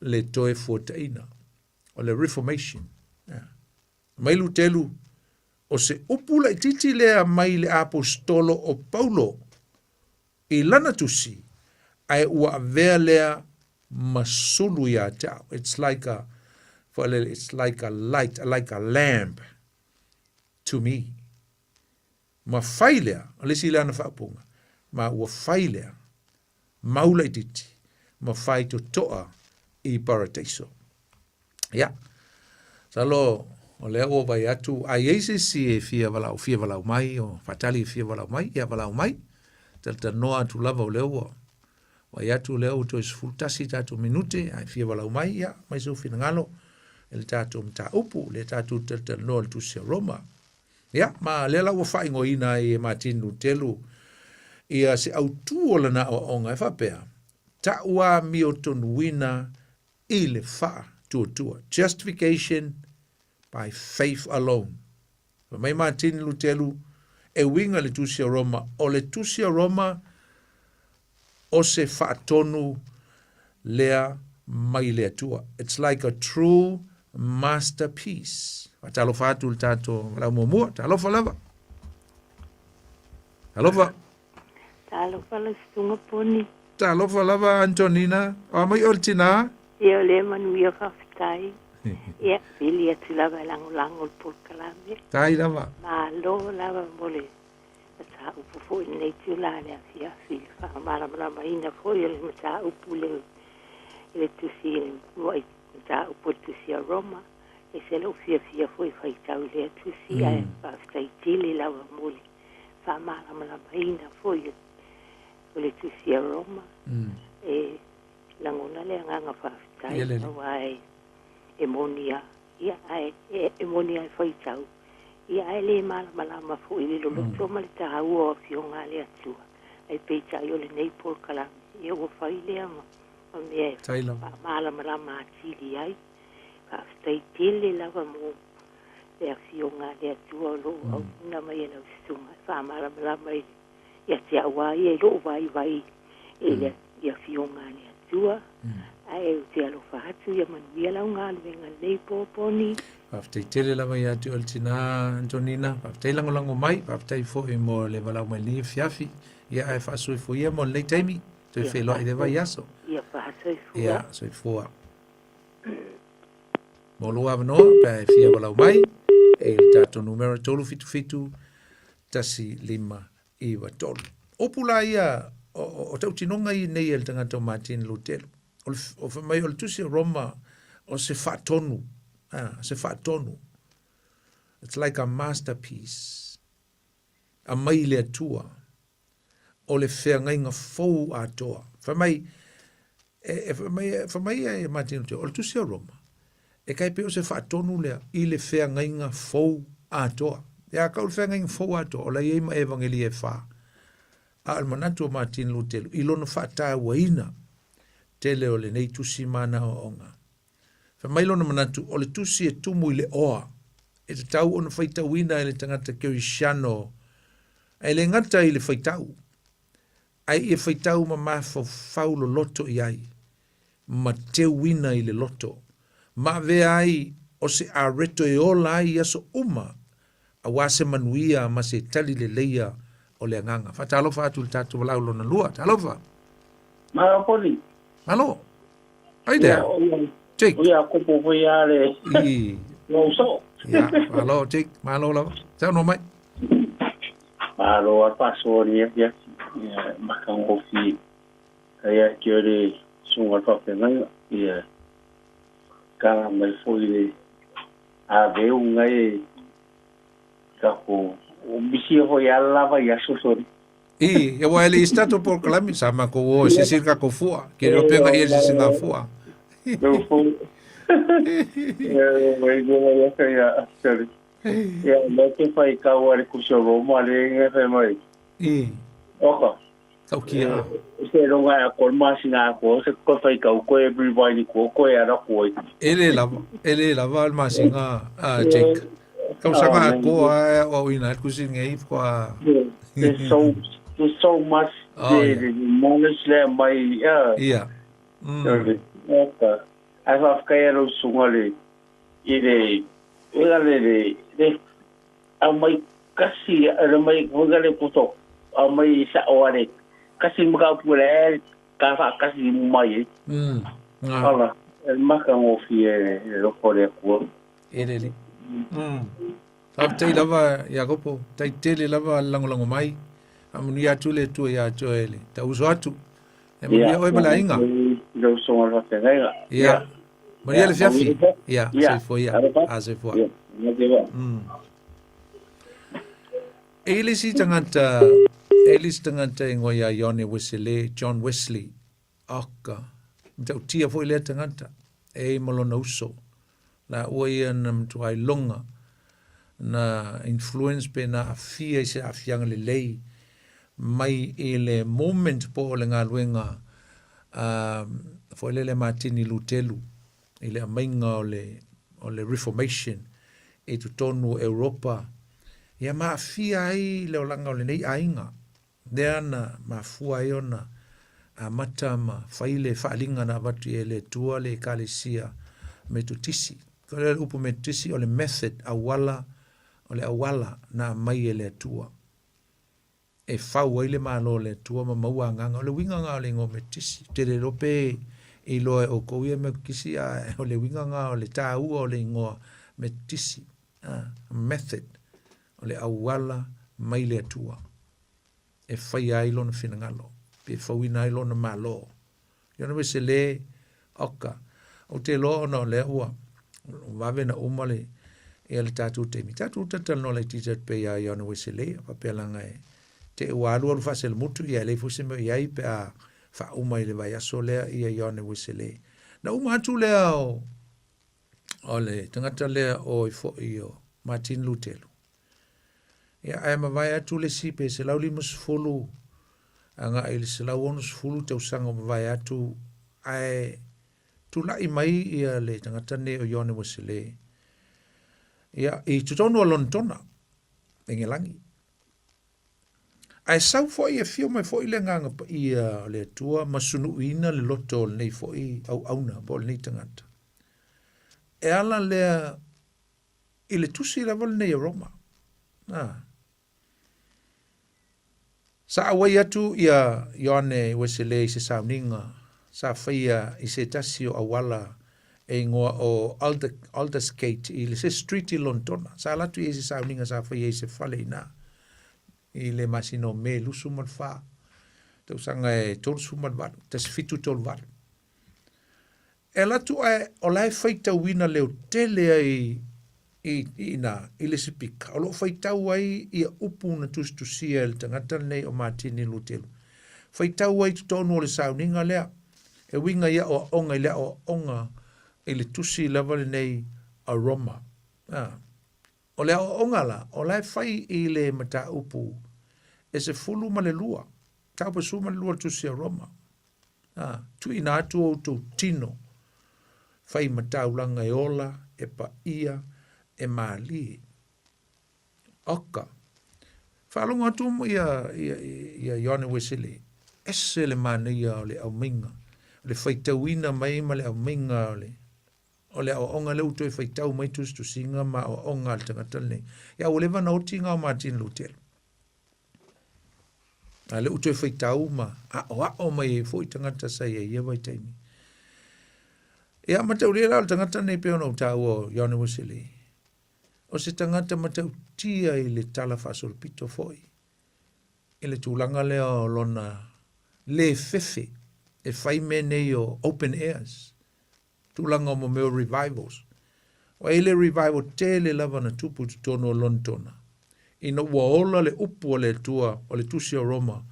le toe fuataina. O le Reformation. Yeah. Mai Lutelu, O se upu laitiiti lea mai le Aposetolo o Paulo i lana tusi, ae ua avea lea ma sulu iā te au. It's like a, it's like a light, like a lamp to me. Ma fai lea, o le isi lea ana faaupuga, ma ua fai lea mau laititi ma faitotoa i parataiso. Ia, salo o lea ua vai atu, a i ai se isi e fia valaau, fia valaau mai, o faatali e fia valaau mai, ia valaau mai. Talatalanoa atu lava o lea ua vai atu lea ua toe 11 tatou minute, a e fia valaau mai, ia, mai sou finagalo i le tatou mataupu, lea tatou talatalanoa i le tusi a Roma. Ia, ma lea la ua faaigoaina ai e Martin Lutelu ia se autū o lana aoaoga e faapea, Taʻuamiotonuina i le faatuatua, Justification by faith alone. Fai mai Martin Lutelu, e uiga i le Tusi a Roma, o le Tusi a Roma o se faatonu lea mai le Atua. It's like a true masterpiece. Faatalofa atu i le tatou valaau muamua. Talofa lava. Talofa. Talofa lau susuga Poni. Talofa lava Antonina. O a mai oe le tinā? Ia o lea manuia faafetai. Ia vili atu lava e lagolago le polokalame. Tai lava. Malo lava mo le mataupu foi i lenei itula i le afiafi, le faamalamalamaina foi o le mataupu i le tusi i le uluai mataupu o le tusi a Roma. E ese lou fiafia foi e faitau i lea tusi, ae faafetai tele lava mo le faamalamalamaina foi o le tusi a Roma. E lagona le agaga faafetai aua e moni lava Ia, ae e moni lava e faitau, ia ae le malamalama foi i le loloto ma le taua o Afioga a le Atua. Ae peitai o lenei polokalame, ia ua fai lea ma mea e faamalamalama atili ai. Faafetai tele lava mo le Afioga a le Atua o lo o auauna mai e lau Susuga e faamalamalama i le ia te au a ia i lou vaivai i le i Afioga a le Atua. Ae ou te alofa atu ia manuia lau galuega lenei po Poni. Faafetai tele lava ia te oe le tina Antonina, faafetai lagolago mai, faafetai foi mo le valaau mai lenei afiafi. Ia ae faasoifua ia mo lenei taimi, toe feiloai i le vaiaso. Ia faasoifua. Ia, soifua. Mo lou avanoa, pe a e fia valaau mai, e le tatou numera 377 1593. Upu la ia o, o, o tautinoga i nei e le tagata o Martin Lutelu. O le, o fai mai o le tusi o Roma, o se faatonu, ah, se faatonu. It's like a masterpiece. Aumai i le Atua, o le feagaiga fou atoa. Fai mai, e, e fai mai, fai mai e Martin Luther, o le tusi o Roma, e kai pei o se faatonu lea i le feagaiga fou atoa. Ia kau le feagaiga fou atoa, o la i ai ma evangelia e whā. A o le manatu o Martin Luther i lona faatauaina tele o lenei tusi ma ana aoaoga. Fai mai lona manatu, o le tusi e tumu i le oa, e tatau ona faitauina e le tagata kerisiano, e le gata i le faitau, ae ia faitau ma mafaufau loloto i ai, ma teuina i le loto, ma avea ai o se areto e ola ai i aso uma, aua se manuia ma se tali leleia o le agaga. Faatalofa atu i le tatou valaau lona lua. Talofa! Malo Poli. Malo. Ai there. Jake. O ia kopo foi a le. I. Lou so. Ia, malo Jake, malo lava. Saunoa mai. Malo a paso ni ia. Ia makangofi. Ia ki o le sunga fa Ia. Ka mai foi le a veu ngai ka ko o bisi ho ia lava ia so. I, e wa ele istato por kalami sa ma ko o se sirka ko fua, ke ro penga i se singa fua. No fo. E mai go ia ka ia sorry. Ia me te fai ka wa le kurso ro ma le nge fai mai. I. Oka. Tau kia. Se ronga a ko ma singa ko se ko fai ka ko everybody ko ko ia ra ko. E le lava, e le lava al masinga a Jake. Kau sanga ko a o ina ku sin ngai ko a. There's so there's so much Oh, the yeah. the knowledge le mai yeah. Ia. Oka. Ai fa ka ia ro sunga le i le ua le le le a mai kasi a mai ua le kuto a mai sa o ale kasi maka pule ka fa kasi mai. Ala e maka ngofi e lo kore ku. E le. Faafetai lava Iakopo, tai tele lava le lagolago mai. Faamanuia atu le Atua ia te oe le tauso atu. E manuia oe ma le aiga. Lau soga le faafeagaiga. Ia. Manuia le fiafi. Ia, soifua ia. A soifua. E i le isi tagata, e i le isi tagata e ingoa ia Ione Wesele, John Wesley. Oka. Matautia foi lea tagata, e i ma lona uso. La ua ia na matua iloga na influence pe na aafia i se aafiaga lelei mai i le moment po o le galuega a foi lele Matini Lutelu i le aumaiga o le o le Reformation i totonu o Europa ia ma aafia ai le olaga o lenei aiga. Lea na mafua ai ona amata ma fai le faaaliga na avatu i ai e le Atua le Ekalesia Metotisi. Ko le upu Metotisi o le method, auala, o le auala na aumai e le Atua e fau ai le Malo o le Atua ma maua agaga. O le uiga na o le igoa Metotisi. Ou te le iloa pe iloa e outou ia Metotisi, a o le uiga na o le taua o le igoa Metotisi, method, o le auala mai le Atua e faia ai lona finagalo, pe fauina ai lona Malo. Iona me se le oka. Ou te iloa ona o lea ua vave na uma le ia le tatou taimi. Tatou talatalanoa laitiiti atu pea iā Iona Wesley, faapea laga e te ua alualu faaselemutu, ia e leai foi se mea o i ai pe a faauma i le vaiaso lea ia Iona Wesley. Na uma atu lea o o le tagata lea o i foi o Martin Lutelu. Ia, ae mavae atu le isi pe 150 agai i le 160 tausaga o mavae atu, ae tulai mai ia le tagata nei o Ioane Wesley. Ia, i totonu o Lonetona, Engelagi. Ae sau foi e fio mai foi le Agaga Paia o le Atua ma sunuuina le loto o lenei foi auauna po o lenei tagata. E ala lea i le tusi lava lenei a Roma. Ah. Sa auai atu ia Ioane Ueselei i se sauniga sa faia i se tasi o auala e ingoa o Aldersgate i se street i Lonetona. Sa ala atu i ai se sauniga sa faia i se fale i ina i le masina o Me 24, tausaga e 38, 1738. E alu atu ae o la e faitauina leotele ai i ina i le sipika, o lo o faitau ai ia upu na tusitusia e le tagata lenei o Matini Lutelu. Faitau ai i totonu o le sauniga lea, e uiga i aoaoga i le aoaoga i le tusi lava lenei a Roma. A. O le aoaoga la, o la e fai i le mataupu e 12, mataupu e 12 o le tusi a Roma. A, tuuina atu outou tino, fai ma taulaga e ola, e paia, e mālie. Oka. Faalogo atu ia, ia, ia Ioane Uesele, ese le manaia o le aumaiga, o le faitauina mai ma le aumaiga o le, o le aoaoga lea ua toe faitau mai tusitusiga ma aoaoga a le tagata lenei. Ia ua leva ona oti ngā o Martin Luther. A lea ua toe faitau ma aoao mai ai foi tagata sa i ai ia vaitaimi. Ia mataulia la o le tagata lenei pei ona ou taua o Ioane Wesley. O se tagata matautia i le tala faasolopito foi i le tulaga lea o lona le fefe e fai mea nei o open airs tulaga o mo mea o revivals. Ua i le revival tele lava na tupu i totonu o Lonetona, ina ua ola le upu a le Atua o le Tusi a Roma,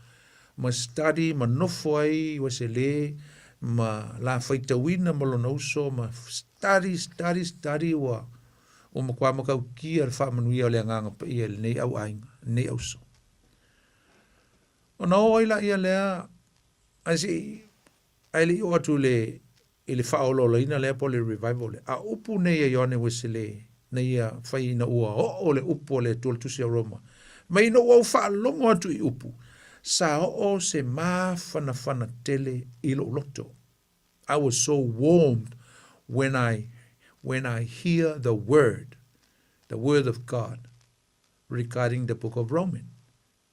ma study ma nofo ai Uesele ma la faitauina ma lona uso ma study, study, study ua ua matua matautia le faamanuia o le Agaga Paia i lenei auaiga, lenei auso. Ona o ai laia lea, ae se i, ae le i oo atu i le i le faaolaolaina lea po o le revival lea. A o upu nei a Ioane Uesele na ia fai ina ua oo le upu a le Atua le Tusi a Roma, mai ina ua ou faalogo atu i upu, sa oo se mafanafana tele i lou loto. I was so warmed when I when I hear the word, the word of God regarding the book of Roman.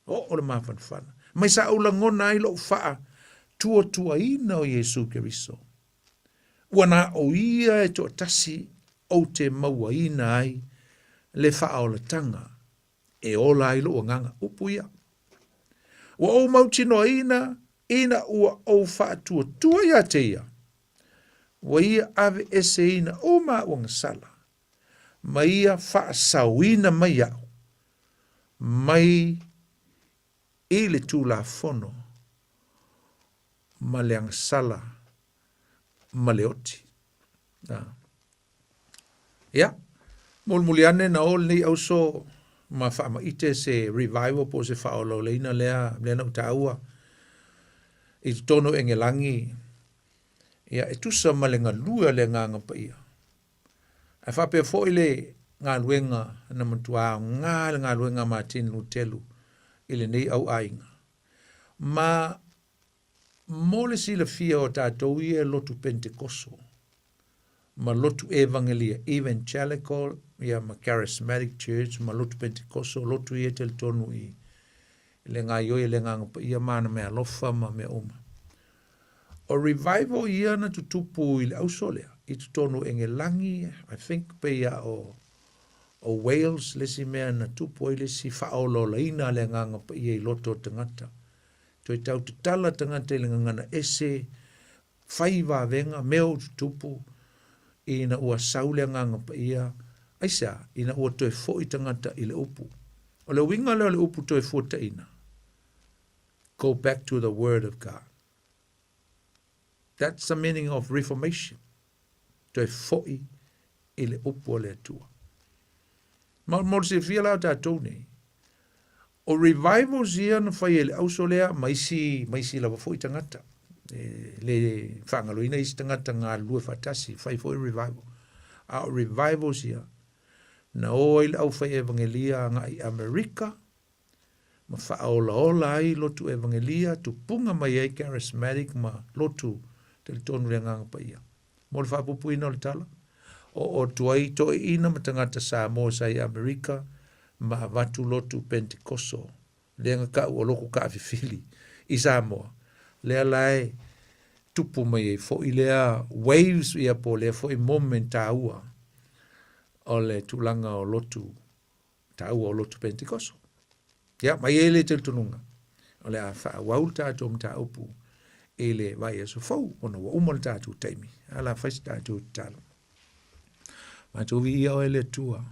Oo le mafanafana. Mai sa ou lagona ai lou faa tuatuaina o Iesu Keriso. Ua na o ia e toatasi ou te mauaina ai le faaolatanga e ola ai lou agaga. Upu ia. Ua ou mautinoaina ina ua ou faatuatua ia te ia, ua ia aveeseina uma aʻu agasala, ma ia faasaoina mai aʻu mai i le Tulafono ma le agasala ma le oti. Ia, mulimuli ane na o lenei auso ma faamaite se revival po o se faaolaolaina lea, lea na ou taua i totonu o Engelangi, ia, e tusa ma le galue a le Agaga Paia. Ae faapea foi le galuega na matua aoga le galuega a Martin Lutelu i lenei auaiga. Ma mo le silafia o tatou ia e lotu Pentekoso ma lotu Evangelia, Evangelical ia ma Charismatic Church ma lotu Pentekoso, lotu ia e talitonu i le gaioi e le Agaga Paia ma ana meaalofa ma mea uma. O revival ia na tutupu i le auso lea, i totonu o Engelangi, I think pei a o, o Wales le isi mea na tupu ai le isi faaolaolaina a le Agaga Paia i loto o tagata. Toe tau tatala tagata i le gagana ese, fai vavega, mea o tutupu, ina ua sau le Agaga Paia, aisea? Ina ua toe foi tagata i le upu. O le uiga lea o le upu toe fuataina, go back to the word of God. That's the meaning of reformation. Toe foi i le upu a le Atua. Ma mo le silafia la o tatou nei, o revivals ia na fai e le auso lea ma isi, ma isi lava foi tagata. E le faagaloina isi tagata galulue faatasi, fai foi revival. A o revivals ia, na o ai le aufai evangelia agai i Amerika, ma faaolaola ai lotu evangelia, tupuga mai ai charismatic ma lotu talitonu i le Agaga Paia. Mo le faapupuina o le tala, oo atu ai toeaiina ma tagata Samoa sa i Amerika ma avatu lotu Pentekoso, lea na kau o loku kaafifili i Samoa, lea la e tupu mai ai foi lea waves ia po o lea foi moment taua o le tulaga o lotu taua o lotu Pentekoso. Ia, mai e le talitonuga, o le a faaauau le tatou mataupu i le vaiaso fou ona ua uma le tatou taimi. Ae o le a fai se tatou tatalo. Matou viia oe le Atua.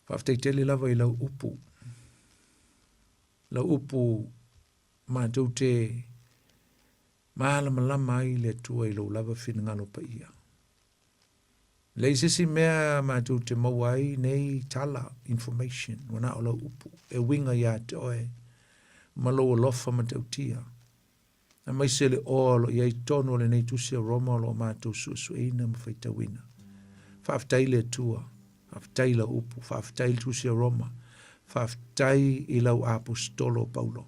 Faafetai tele lava i lau upu. Lau upu matou te malamalama ai le Atua i lou lava finagalo paia. Leai se isi mea matou te maua ai nei tala, information, ua na o lau upu, e uiga ia te oe ma lou alofa matautia. Aemaise le oa o lo o i ai tonu o lenei tusi a Roma o lo o matou suesueina ma faitauina. Faafetai i le Atua, faafetai i lau upu, faafetai i le tusi a Roma, faafetai i lau aposetolo o Paulo.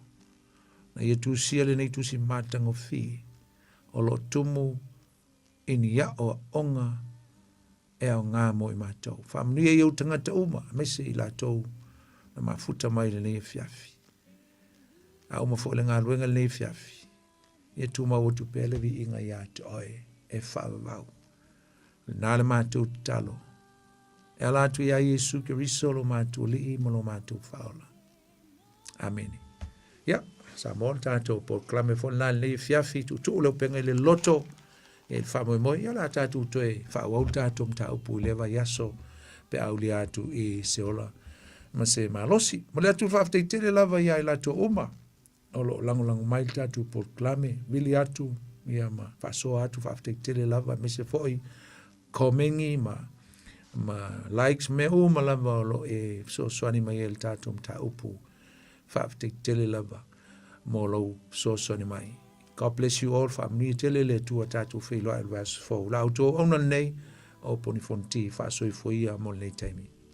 Na ia tusia lenei tusi matagofie o lo o tumu i ni aoaoga e aoga mo i matou. Faamanuia i ou tagata uma, aemaise i latou na mafuta mai i lenei afiafi. A uma foi le galuega i lenei afiafi, ia tumau atu pea le viiga ia te oe e faavavau. Lena le matou tatalo. E ala atu iā Iesu Keriso lo matou Alii ma lo matou Faaola. Amene. Ia, Samoa le tatou polokalame foi lena i lenei afiafi, tuutuu le upega i le loto, ia i le faamoemoe, ia o le a tatou toe faaauau le tatou mataupu i lea vaiaso pe a aulia atu i se ola ma se malosi. Momoli atu le faafetai tele lava ia i latou uma o lo o lagolago mai le tatou polokalame, vili atu ia ma faasoa atu, faafetai tele lava, aemaise foi komeni ma ma likes mea uma lava o lo o e fesoasoani mai ai i le tatou mataupu. Faafetai tele lava mo lou fesoasoani mai. God bless you all. Faamanuia tele le Atua tatou feiloai i le vaiaso fou. La outou auauna lenei o Poni Fonoti faasoifua ia mo lenei taimi.